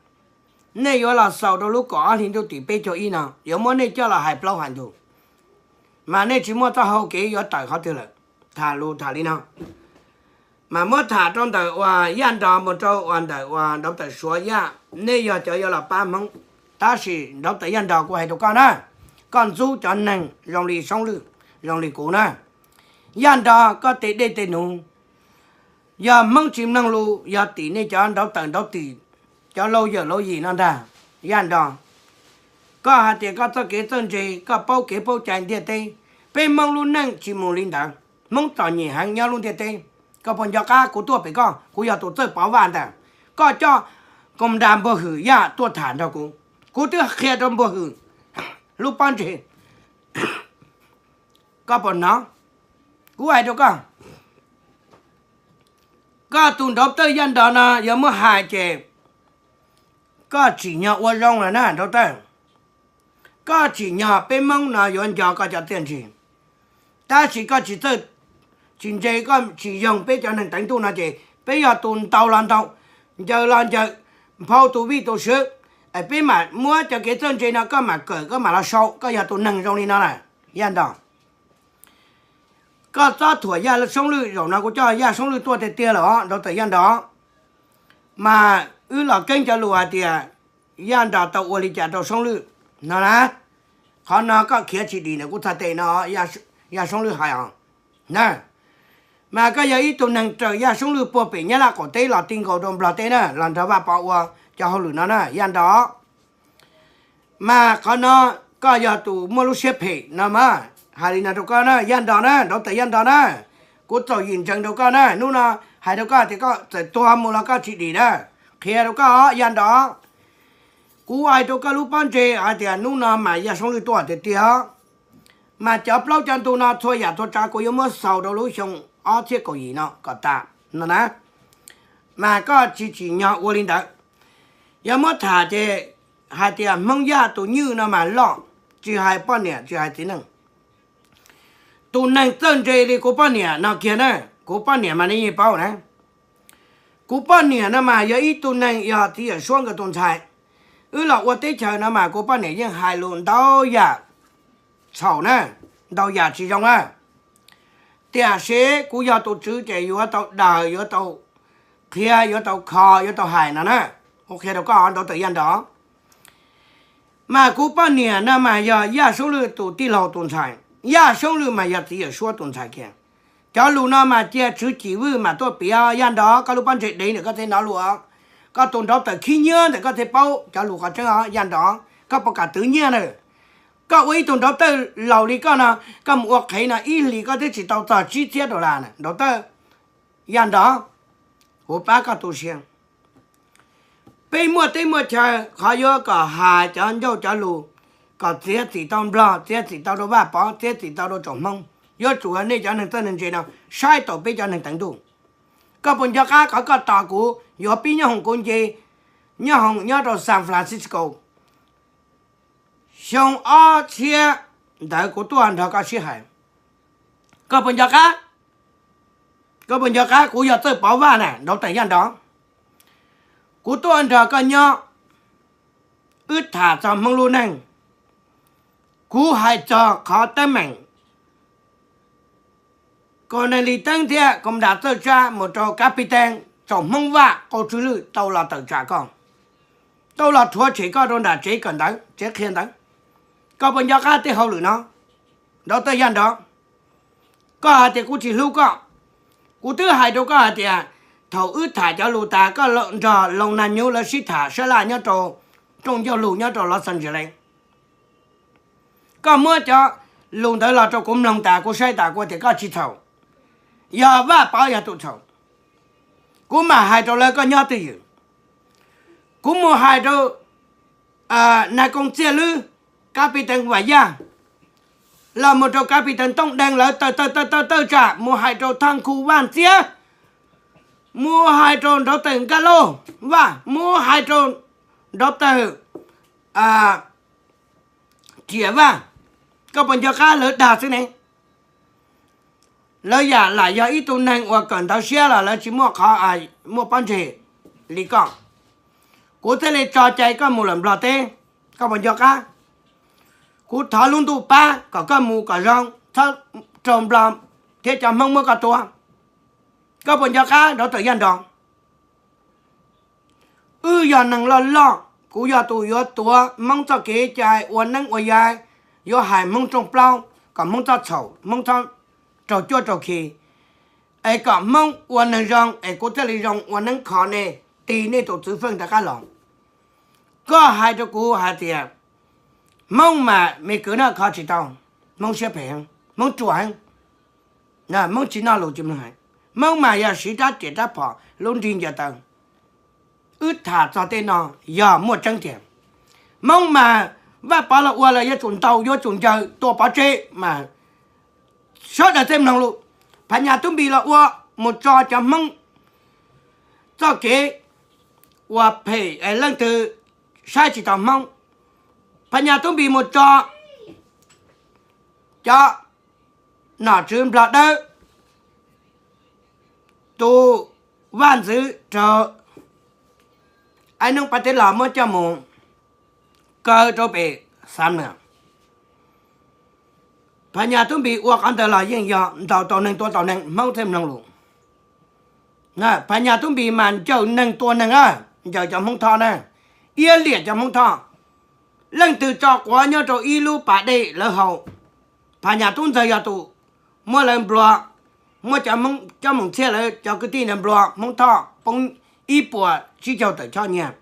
Nej yuav los xaus rau lub kaum ob hlis ntuj tim peb caug ib no, yuav muab nej coj los hais plaub hais ntug, mas nej tsis muaj txoj hau kev yuav tawm qhov twg lawm. Tham lus tham li no, mas muab tham rau ntawm uas Yaj Nros mus rau uas ntawm uas Nraud Tawm Suav Yaj, nej yog cov yuav los pab Hmoob. Tab sis Nraud Tawm Yaj Nros, kuv hais rau koj na, koj ntxub cov neeg zoo li Soob Lwj, zoo li kuv na. Yaj Nros, koj tej dej tej num, yog Hmoob tsis mloog lus, yog tim nej cov Nraud Tawm Nraud Tim, cov laus yawm laus yim no ntag. Yaj Nros, koj hais tias koj txoj kev txawj ntse, koj paub kev paub cai ntiaj teb. Peb Hmoob lub neej tsis mus li ntawd, Hmoob txom nyem heev nyob lub ntiaj teb. Koj puas nco qab kuv tuaj pem koj, kuv yog tus txawj pov vaj ntag. Koj coj Koos Nras Npuag Hwm Yaj tuaj tham nrog kuv, kuv twb qhia rau Npuag Hwm lub pob ntseg. Koj puas hnov? Kuv hais rau koj, koj tus Nraud Tawm Yaj Nros no yuav muab hais ces koj tsim nyog ua zoo lawm na Nraud Tawm. Koj tsim nyog peb Hmoob no yuav nco koj cov txiaj ntsig, tab sis koj tsis txawj, tsis ntse, koj tsis yoog peb cov neeg teev ntuj no ces peb yog tus ntaus los ntaus, ncaws los ncaws, nphau tus vij tus sw, es peb mam muab cov kev txawj ntse no koj mam kawm, koj mam los sau, koj yog tus neeg zoo li no na. Yaj Nros, koj txob thuam Yaj Soob Lwj, zaum no kuv coj Yaj Soob Lwj tuaj tiag tiag lawm os Nraud Tawm Yaj Nros. Mas wb los keeb cov lus hais tias Yaj Nros tau ua li cas rau Soob Lwj no na. Qhov no koj khiav tsis dim ntawm kuv txhais tes no, Yaj Soob Lwj hais os na. Mas koj yog ib tug neeg raws Yaj Soob Lwj puag pem Nyab Laj qaum teb los ti nkaus rau Nplog teb na, los nrog Vaj Pov ua cov hauj lwm no na Yaj Nros. Mas qhov no koj yog tus muaj lub siab phem no mas, hais li no rau koj na Yaj Nros na, Nraud Tawm Yaj Nros na. Kuv txaus yim ntsees rau koj na, hnub no hais rau koj tias koj txawm tuag mus los koj tsis dim na. Qhia rau koj os Yaj Nros, kuv hais rau koj lub pob ntseg hais tias hnub no mas Yaj Soob Lwj tuaj tiag tiag os. Mas cov plaub cov ntug no txhua yam txhua tsav kuv yuav muab xaus rau lub xyoo ob txhiab kaum yim no kom tas no na. Mas koj tsis tsim nyog ua li ntawd. Yog muab tham ces hais tias Hmoob Yaj tus nywj no mas loj, tsis hais poj niam tsis hais txiv neej. Tus neeg txawj ntse li kuv poj niam no kiag na, kuv poj niam mas nej yeej paub na. Kuv poj niam no mas yog ib tug neeg yog txiv yawm suab nkawd tus ntxhais. Wb los ua teb chaws no mas kuv poj niam yeej hais lus ntau yam txhaum na, ntau yam tsis zoo na. Tiam sis kuv yog tus tswv ces yuav tau daws, yuav tau qhia, yuav tau kho, yuav tau hais no na. Kuv qhia rau koj Nraud Tawm Yaj Nros. Mas kuv poj niam no mas yog Yaj Soob Lwj tus tij laug tus ntxhais, Yaj Soob Lwj mas yog txiv yawm suab tus ntxhais kiag. Cov lus no mas cia Tswv Cim Vwj mam tuaj piav, Yaj Nros koj lub pob ntseg dev ntawm koj txhais no lus, koj tus Nraud Tawm khib nyiab ntawm koj txhais paub cov lus qhov tseeb os Yaj Nros. Koj puas kam twv nyiaj na? Koj ua ib tug Nraud Tawm laus li koj no, koj mus ua qhev no ib hlis koj twb tsis tau txog tsib txhiab dollar na Nraud Tawm. Yaj Nros, kuv pab koj tu siab. Peb muaj teb muaj chaw, qhov yuav kom hais cov ncauj cov lus kom txiav txim tau Nplog, txiav txim tau rau Vaj Pov, txiav txim tau rau tsoom Hmoob, yuav tsum nej cov neeg txawj neeg ntse no saib taus peb cov neeg teev ntuj. Koj puas nco qab qhov koj tos kuv yuav pib nyob hoom kuv nce, nyob hoom nyob rau San Francisco, xyoo ob txhiab ntawd kuv tuaj nrog koj sib hais? Koj puas nco qab? Koj puas nco qab kuv yog txawj pov vaj na Nraud Tawm Yaj Nros? Kuv tuaj nrog koj nyob, wb tham txog Hmoob lub neej, kuv hais txog qhov teeb meem Kos Nais Lis Teeb thiab Kos Nras Txawj Tsab mus rau Kab Pib Teeb, tsoom Hmoob Vaj Qau Tswv Lwj tau los tawm tsam koj, tau los rhuav tshem koj rau nram tsev kawm ntawv, tsev qhia ntawv. Koj puas nco qab tej hauj lwm no? Nrov tawj yaj nrov, koj hais tias kuv tsis hlub koj. Kuv twb hais rau koj hais tias thaum wb tham cov lus tas koj nrog Loos Nas Nyuv lawv sib tham sab laj nyob rau rooj ncauj lus nyob rau Los Angeles. Koj muab cov lus ntawd los rau kuv mloog tas kuv saib tas kuv tias koj tsis txhaum. Yog Vaj Pov yog tus txhaum. Kuv mam hais rau lawv koj nyob twj ywm. Kuv mus hais rau Nais Koom Txiaj Lwb, Kab Pis Teev Vam Yaj, los mus rau Kab Pis Teev Tooj Deeg lawv tawm tawm tawm tawm tawm tsam mus hais rau Thaj Khu Vaj Txiab, mus hais rau nrov tawm Nkaj Lauj Vaj, mus hais rau nrov tawm Riam Vaj. Koj puas nco qab lawv dag xwb ne? Lawv yam lam yog ib tug neeg uas kawm ntawv siab los lawv tsis muaj qhov, muaj pob ntseg li koj. Kuv thiaj li tso cai koj mus lawm Nplog teb. Koj puas nco qab? Kuv thov lub ntuj pab kom koj mus kom zoo, txhob raug Nplog thiab cov Hmoob muab koj tua. Koj puas nco qab nrov tawm yaj nrov? Wb yog neeg loj loj, kuv yog tus yuav tuav Hmoob txoj kev cai ua neeb ua yaig, yuav hais Hmoob rooj plaub kom Hmoob txhob txhaum, Hmoob txhob raug cuab raug khi, es kom Hmoob ua neeg zoo es kuv thiaj li zoo ua neeb kho nej, tig nej tus txwv feej rov qab los. Koj hais rau kuv hais tias Hmoob mas me kwv no kho tsis tau, Hmoob siab phem, Hmoob ruam, Hmoob tsis noj lus tsis mloog hais, Hmoob mas yog siv rab riam rab phom lub nrig ncaws taw. Wb tham txog tej no yog muaj tseeb tiag. Hmoob mas Vaj Pov los ua los yuav tsum ntaus yuav tsum ncaws tua pov tseg mas sawv daws thiaj mloog lus. Phas Nyas Tub Npis los ua mus tso cov Hmoob txoj kev ua phem es leej twg saib tsis taus Hmoob. Phas Nyas Tub Npis mus tso cov nom tswv Nplog Dawb, tus vaj ntxwv raug Aib Noob Pas Teb Los muab coj mus kaw rau pem Xam Nuas. Phas Nyas Tub Npis ua qhov ntawd los yeej yog ntaus tau neeg tua tau neeg, Hmoob thiaj mloog lus. Phas Nyas Tub Npis mas ncaws neeg tua neeg na, ncaws cov Hmoob Thoj na, iab liam cov Hmoob Thoj. Leej twg tso quav nyob rau ib lub pas dej lawv haus, Phas Nyas Tub Ntxawg yog tus muab lawv nplua, muab cov Hmoob Cob Moos Txhiaj lawv cov kwv tij ntawd nplua, Hmoob Thoj poob ib puas tsib caug tawm choj nyiaj.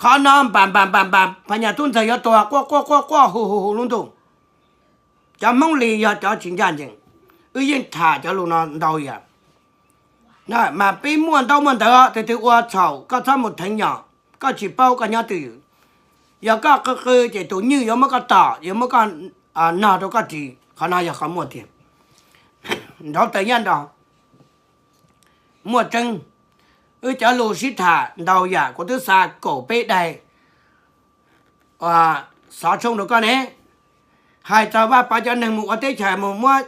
Qhov no npam npam npam npam, Phas Nyas Tub Ntxawg yuav tuag quaj quaj quaj quaj hu hu hu lub ntuj. Cov Hmoob Lis yog cov tsis ncaj ncees, wb yeej tham cov lus no ntau yam. Mas peb muaj ntaub muaj ntawv, tus twg ua txhaum koj txhob mus theev nyom, koj tsis paub koj nyob twj ywm. Yog koj qw qw ces tus nywj yuav muab koj tom, yuav muab koj nog rau koj ris. Qhov no yog qhov muaj tiag. Nrov tawm yaj nrov, muaj tseeb. Wb cov lus sib tham ntau yam kuv twb xa kaum peb daim xov tshooj rau koj ne. Hais txog Vaj Pov cov neeg mus ua teb chaws mus muab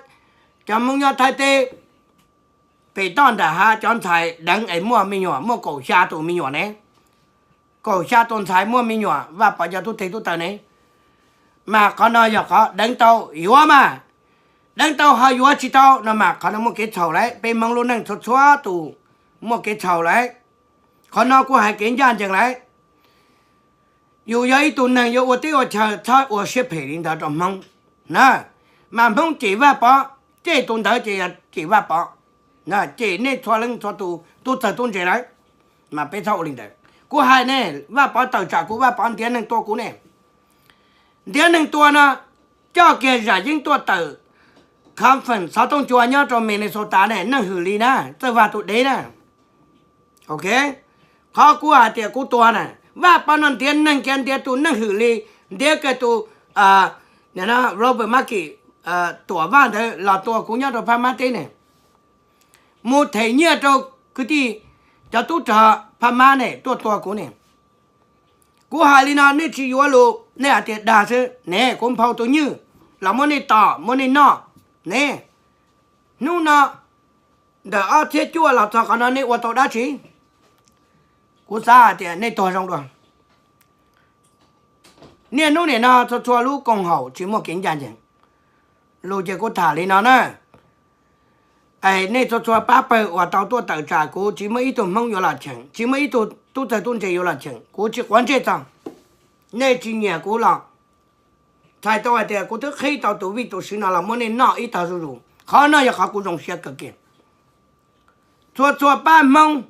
cov Hmoob nyob Thaib teb pem toj nram hav cov ntxhais deev es muaj me nyuam, muaj kaum xya tus me nyuam ne. Kaum xya tus ntxhais muaj me nyuam, Vaj Pov cov tub teg tub taw ne. Mas qhov no yog qhov deev tau yuav mas, deev tau ho yuav tsis tau no mas qhov no muaj kev txhaum lawm. Peb Hmoob lub neej txhua txhua tus muaj kev txhaum lawm. Qhov no kuv hais kev ncaj ncees lawm. Yus yog ib tug neeg yuav ua teb ua chaw txhob ua siab phem li ntawd rau Hmoob na. Mas Hmoob cem Vaj Pov, cem tus ntawd ces yog cem Vaj Pov, cem nej txhua leej txhua tus tub txawg tub ntse lawm. Mas peb txhob ua li ntawd. Kuv hais ne, Vaj Pov tawm tsam kuv, Vaj Pov ntiav neeg tua kuv ne. Ntiav neeg tua no, coj kiag Zam Yeeb tuaj tawm conference xov tooj cua nyob rau Minnesota ne, Neej Hwm Lis na, Txawj Vaj tus dev na. Ok, qhov kuv hais tias kuv tua na, Vaj Pov no ntiav neeg kiag ntiav tus Neej Hwm Lis, ntiav kiag tus Robert Markey, Tuam Vaj ntawd los tua kuv nyob rau Phab Mab teb ne. Mus them nyiaj rau kwv tij cov tub rog Phab Mab ne tuaj tua kuv ne. Kuv hais li no nej tsis yuav lus, nej hais tias dag xwb ne, kuv nphau tus nywj los muab nej tom muab nej noj ne. Hnub no ntawm ob txhiab cuaj los txog qhov no nej ua tau dab tsi? Kuv xav hais tias nej tuag zoo dua. Niaj hnub nim no txhua txhua lub koom haum tsis muaj kev ncaj ncees. Lus ces kuv tham li no na. Es nej txhua txhua pab pawg uas tau tuaj tawm tsam kuv, tsis muaj ib tug Hmoob yuav los cheem, tsis muaj ib tug tub txawg tub ntse yuav los cheem, kuv tsis quav ntsej txog. Nej tsis nyiam kuv los txhais tau hais tias kuv twb qhib tau tus vij tus sw no los muab nej noj ib tog zuj zus. Qhov no yog qhov kuv zoo siab kawg kiag. Txhua txhua pab Hmoob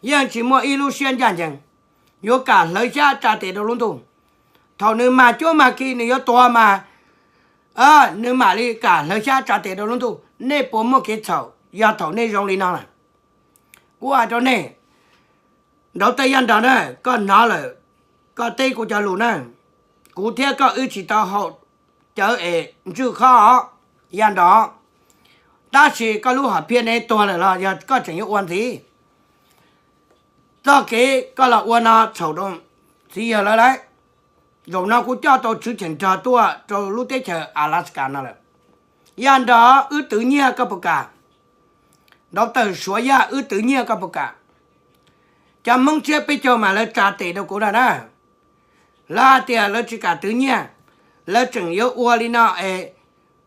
yeej tsis muaj ib lub siab ncaj ncees, yuav kam hlawv xyab tsa tes rau lub ntuj. Thaum nws mag cuab mag ki nws yuav tuag mas nws mam li kam hlawv xyab tsa tes rau lub ntuj. Nej puas muaj kev txhaum yog thaum nej zoo li no lawm? Kuv hais rau nej, Nraud Tawj Yaj Nros na, koj hnov lawm, koj teb kuv cov lus na. Kuv thiab koj wb tsis tau haum cawv es ntswj khob os, Yaj Nros. Tab sis koj lub hom phiaj ne tuag lawm los yog koj tseem yuav ua ntxiv? Txoj kev koj los ua no txhaum rau txiv yawg lawv lauj. Zaum no kuv coj tau tswv cheem nrog tuaj rau lub teb chaws Alaska no lawm. Yaj Nros, wb twv nyiaj koj puas kam? Nraud Tawj Suav Yaj, wb twv nyiaj koj puas kam? Cov Hmoob tsiab peb caug mas lawv tsa tes rau kuv lawm na. Lawv hais tias lawv tsis kam twv nyiaj, lawv tseem yuav ua li no es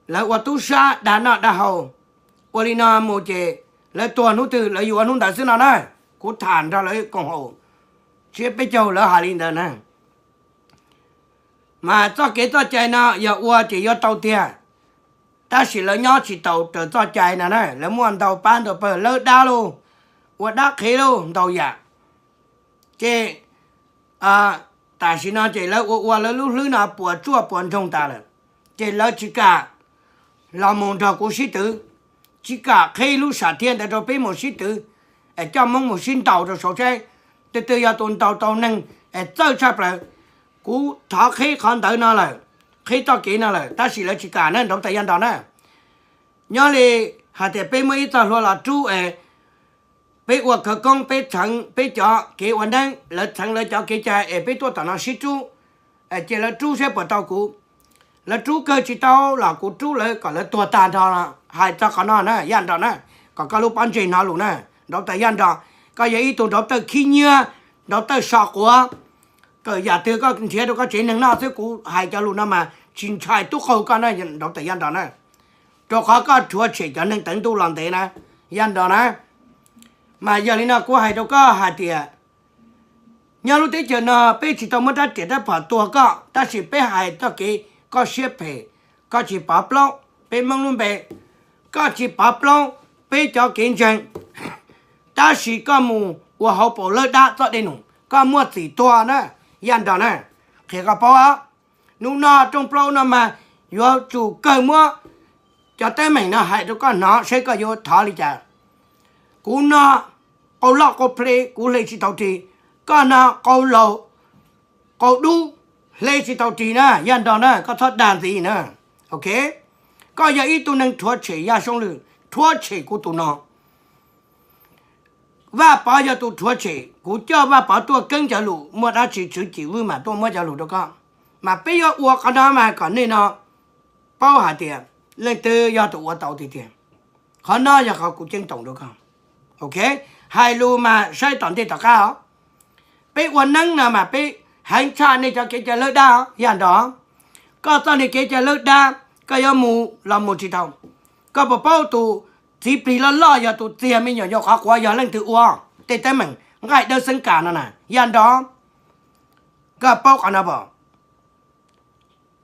lawv ua tub sab dag noj dag haus, ua li no mus ces lawv tuag hnub twg lawv yuav hnub ntawd xwb no na. Kuv tham nrog lawv koom haum tsiab peb caug lawv hais li ntawd na. Mas txoj kev txoj cai no yog ua ces yuav tau tiag, tab sis lawv nyob tsis taus raws txoj cai no na. Lawv muaj ntau pab ntau pawg lawb dab lauj, ua dab qhev lauj, ntau yam. Ces tam sim no ces lawv ua ua lawv lub hlwb no puas tsuaj puas nroog tas lawm, ces lawv tsis kam los mus nrog kuv sib twv, tsis kam qhib lub sam thiaj ntawd rau peb mus sib twv, es coj Hmoob mus sib ntaus rau saud saib twg twg yog tus ntaus tau neeg es txawj tshaj plaws. Kuv thov qhib qhov ntawd no lawm, qhib txoj kev no lawm, tab sis lawv tsis kam na, Nraud Tawj Yaj Nros na. Nyob li hais tias peb muaj ib txoj hlua los rub es peb ua khawv koob, peb txheev peb cov kev ua neeb, lawv txheev lawv cov kev cai es peb tuaj tom no sib rub, ces lawv rub saib puas tau kuv. Lawv rub kawg tsis tau los kuv rub lawv kom lawv tuag tag nrho. Hais txog qhov no na Yaj Nros na, kom koj lub pob ntseg hnov lus na, Nraud Tawj Yaj Nros. Koj yog ib tug Nraud Tawj khib nyiab, Nraud Tawj so quav, kawm yam twg koj nrhiav rau koj tsev neeg noj xwb. Kuv hais cov lus no mas tsis ntshai tub qaug koj na, Nraud Tawj Yaj Nros na, rau qhov koj rhuav tshem cov neeg teev ntuj los ntev na, Yaj Nros na. Mas yog li no kuv hais rau koj hais tias nyob lub teb chaws no peb tsis tau muab rab riam rab phom tua koj, tab sis peb hais txoj kev koj siab phem, koj tsis pov plaub peb Hmoob lub npe, koj tsis pov plaub peb cov kev ntseeg, tab sis koj mus ua hauv paus lawb dab txoj dej num, koj muaj txim tuag na, Yaj Nros na. Qhia koj paub os, hnub no rooj plaub no mas yuav tsum kawg muab cov teeb meem no hais rau koj hnov saib koj yuav thov li cas. Kuv no qau loj qau ple kuv hle tsis tau ris, koj no qau laus qau dub hle tsis tau ris na, Yaj Nros na, koj txhob dag ntxiv na. Ok, koj yog ib tug neeg rhuav tshem Yaj Soob Lwj, rhuav tshem kuv tus no. Vaj Pov yog tus rhuav tshem, kuv coj Vaj Pov tuaj keeb cov lus, muaj dab tsi Tswv Cim Vwj mam tuaj muab cov lus rau koj. Mas peb yuav ua qhov no mas kom nej no paub hais tias leej twg yog tus ua tau tiag tiag. Qhov no yog qhov kuv ceeb toom rau koj. Ok, hais lus mas saib tom ntej tom qab os. Peb ua neeb no mas peb heev tshaj nej cov kev cai lawb dab os, Yaj Nros. Koj txoj niag kev cai lawb dab, koj yuav mus los mus tsis tau. Koj puas paub tus txiv plig loj loj yog tus txiag me nyuam yaus qhov quav yog leej twg ua? Tej teeb meem nqaij dawb xeeb kas no na, Yaj Nros. Koj paub qhov no pom?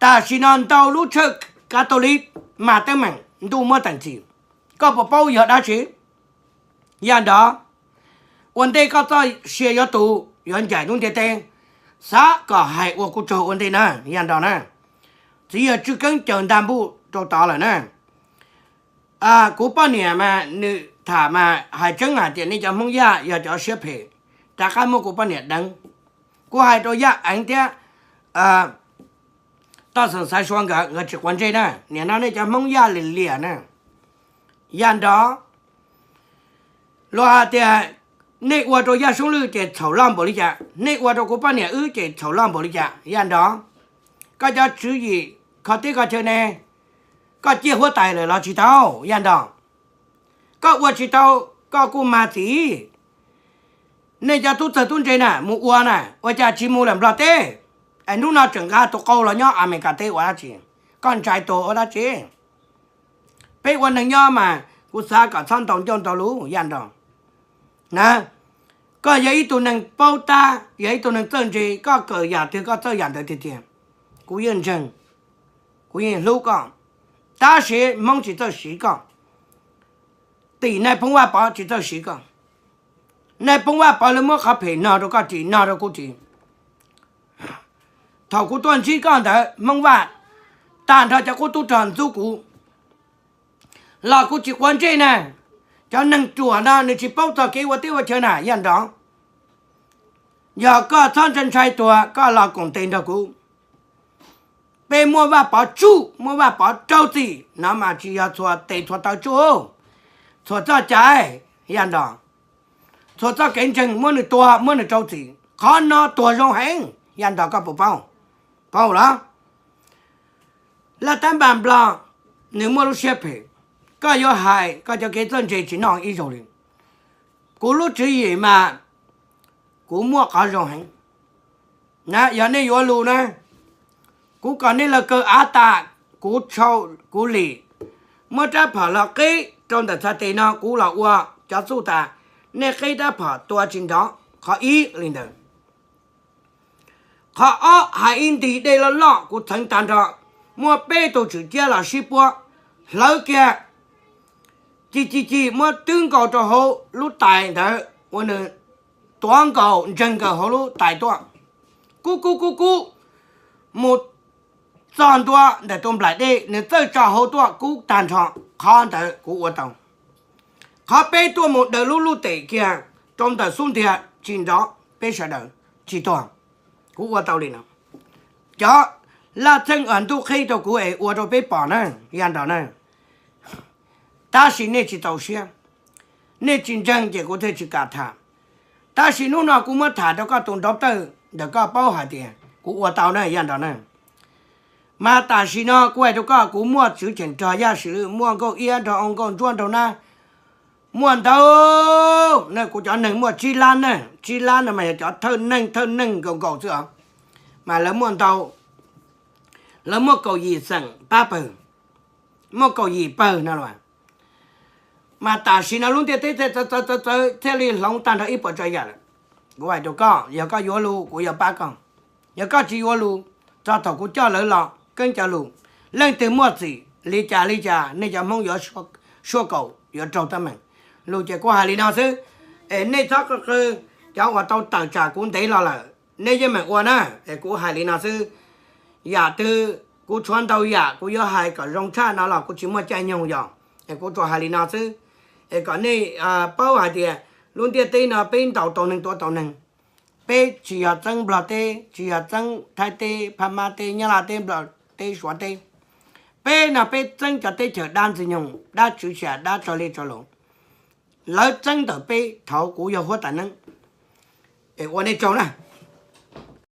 Tam sim no ntau lub tshawj Kav Taus Liv mas teeb meem ntuj muab teem txim, koj puas paub yog dab tsi? Yaj Nros, ua ntej koj txoj sia yuav tu, yuav ncaim lub ntiaj teb, xav kom hais ua kuv tsaug ua ntej na, Yaj Nros na. Txiv yawg Tswj Keeb caws nta npuj rau tod lawm na. Kuv poj niam mas nws tham mas hais tseeb hais tias nej cov Hmoob Yaj yog cov siab phem, rov qab muab kuv poj niam deev. Kuv hais rau Yaj Eev thiab Toj Xeem Xaiv Suav nkawd, nkawd tsis quav ntsej na, nim no nej cov Hmoob Yaj lim liam na. Yaj Nros, luag hais tias nej ua rau Yaj Soob Lwj ces txhaum loj npaum li cas, nej ua rau kuv poj niam wb ces txhaum loj npaum li cas, Yaj Nros? Koj cov tswv yim kho teb kho chaw ne, koj ciaj huab tais lawm los tsis tau, Yaj Nros? Koj ua tsis tau, koj kuj mag txim. Nej cov tub txawg tub ntse na mus ua na, ua cas tsis mus lawm Nplog teb? Es hnub no tseem nqa tus qau los nyob Amelikas teb ua dab tsi? Koj ntshai tuag ua dab tsi? Peb ua neeg nyob mas kuv xav kom txhob ntaus ncauj ntaus lus Yaj Nros na. Koj yog ib tug neeg paub tab, yog ib tug neeg txawj ntse, koj kawm yam twg koj txawj yam ntawd tiag tiag. Kuv yeej ntseeg, kuv yeej hlub koj, tab sis Hmoob tsis txawj siv koj. Tim nais phoo Vaj Pov tsis txawj siv koj. Nais phoo Vaj Pov lawv muab qhov phem no rau koj ris, no rau kuv ris. Thaum kuv tuaj ntsib koj ntawd Hmoob Vaj tag nrho cov qub tub rog ntxub kuv los kuv tsis quav ntsej na. Cov neeg ruam no nws tsis paub txog kev ua teb ua chaw na Yaj Nros. Yog koj txhob ntshai ntshai tuag koj los koom tes nrog kuv. Peb muab Vaj Pov tsuj, muab Vaj Pov rau txim no mas tsis yog txhua tes txhua taw tsuj, txhua txoj cai Yaj Nros. Txhua txoj kev ntseeg muab nws tua, muab nws rau txim. Qhov no tuag zoo heev Yaj Nros, koj puas paub? Paub los? Laj tab npas Nplog nws muaj lub siab phem. Koj yuav hais koj cov kev txawj ntse tsis noj ib zaug li. Kuv lub tswv yim mas kuv muaj qhov zoo heev. Na, yog nej yuav lus na, kuv kom nej lawv kaw av tas, kuv tshau, kuv lim, muab rab phom los qeb rau ntawm txhais tes no, kuv los ua cov txuj tas, nej qeb rab phom tua tsis nrov. Qhov ib li ntawd. Qhov ob, hais ib nti dej loj loj kuv txheev tag nrho, muaj peb tug tswm ciab los sib puab hlawv kiag, ci ci ci muab twb nkaus rau hauv lub tais ntawd, ua nws tuav nkaus ntseeg nkaus hauv lub tais tuaj, kub kub kub kub mus txog ntua ntawm tus nplaim dej, nws txawj tso hauv tuaj kub tag nrho. Qhov ntawd kuv ua tau. Qhov peb, tuaj mus daws lub luj tem kiag rau ntawm xub ntiag tsis nrov, peb sawv daws tsis tuag. Kuv ua tau li no. Cov laj txheej uas ntuj qheb rau kuv es ua rau peb pom na, Yaj Nros na. Tab sis nej tsis txaus siab, nej tsis ntseeg ces kuv thiaj tsis kam tham. Tab sis hnub no kuv muab tham rau koj tus nrov tawj ntawm koj paub hais tias kuv ua tau na, Yaj Nros na. Mas tam sim no kuv hais rau koj, kuv muaj tswv cheem nrog Yaj Sim Lwj, muaj Nkauj Iab nrog Nkauj Ntsuab nraug nab, muaj ntau na, kuv cov neeg muaj tsib lab na, tsib lab no mas yog cov thawj neeg, thawj neeg nkaus nkaus xwb os. Mas lawv muaj ntau, lawv muaj kaum yim xeem pab pawg, muaj kaum yim pawg no los. Mas tam sim no lub ntiaj teb txawv txawv txawv txawv thiaj li hloov tag nrho ib puas tsav yam lawm. Kuv hais rau koj, yog koj yuav lus kuv yuav pab koj, yog koj tsis yuav lus, txog thaum kuv coj lawv los keeb cov lus, leej twg muaj txim li cas li cas nej cov Hmoob yuav suab kaum yuav raug teeb meem. Lus ces kuv hais li no xwb, es nej txhob qw qw, cov uas tau tawm tsam kuv ntev los lawm nej yeej meem ua na, es kuv hais li no xwb. Yam twg kuv tshuav ntau yam kuv yuav hais kom zoo tshaj no los kuv tsis muaj caij nyoog yog, es kuv tsuas hais li no xwb. Es kom nej paub hais tias lub ntiaj teb no peb ntaus tau neeg tuav tau neeg. Peb tsis yog txeeb Nplog teb, tsis yog txeeb Thaib teb, Phab Mab teb, Nyab Laj teb, Nplog teb, Suav teb. Peb no peb txeeb cov teb chaws dab ntxwg nyoog, dab tswv xya, dab tsog liaj tsog luam. Lawv txeeb ntawm peb thaum kuv yog huab tais neeb. Es ua nej tsaug na.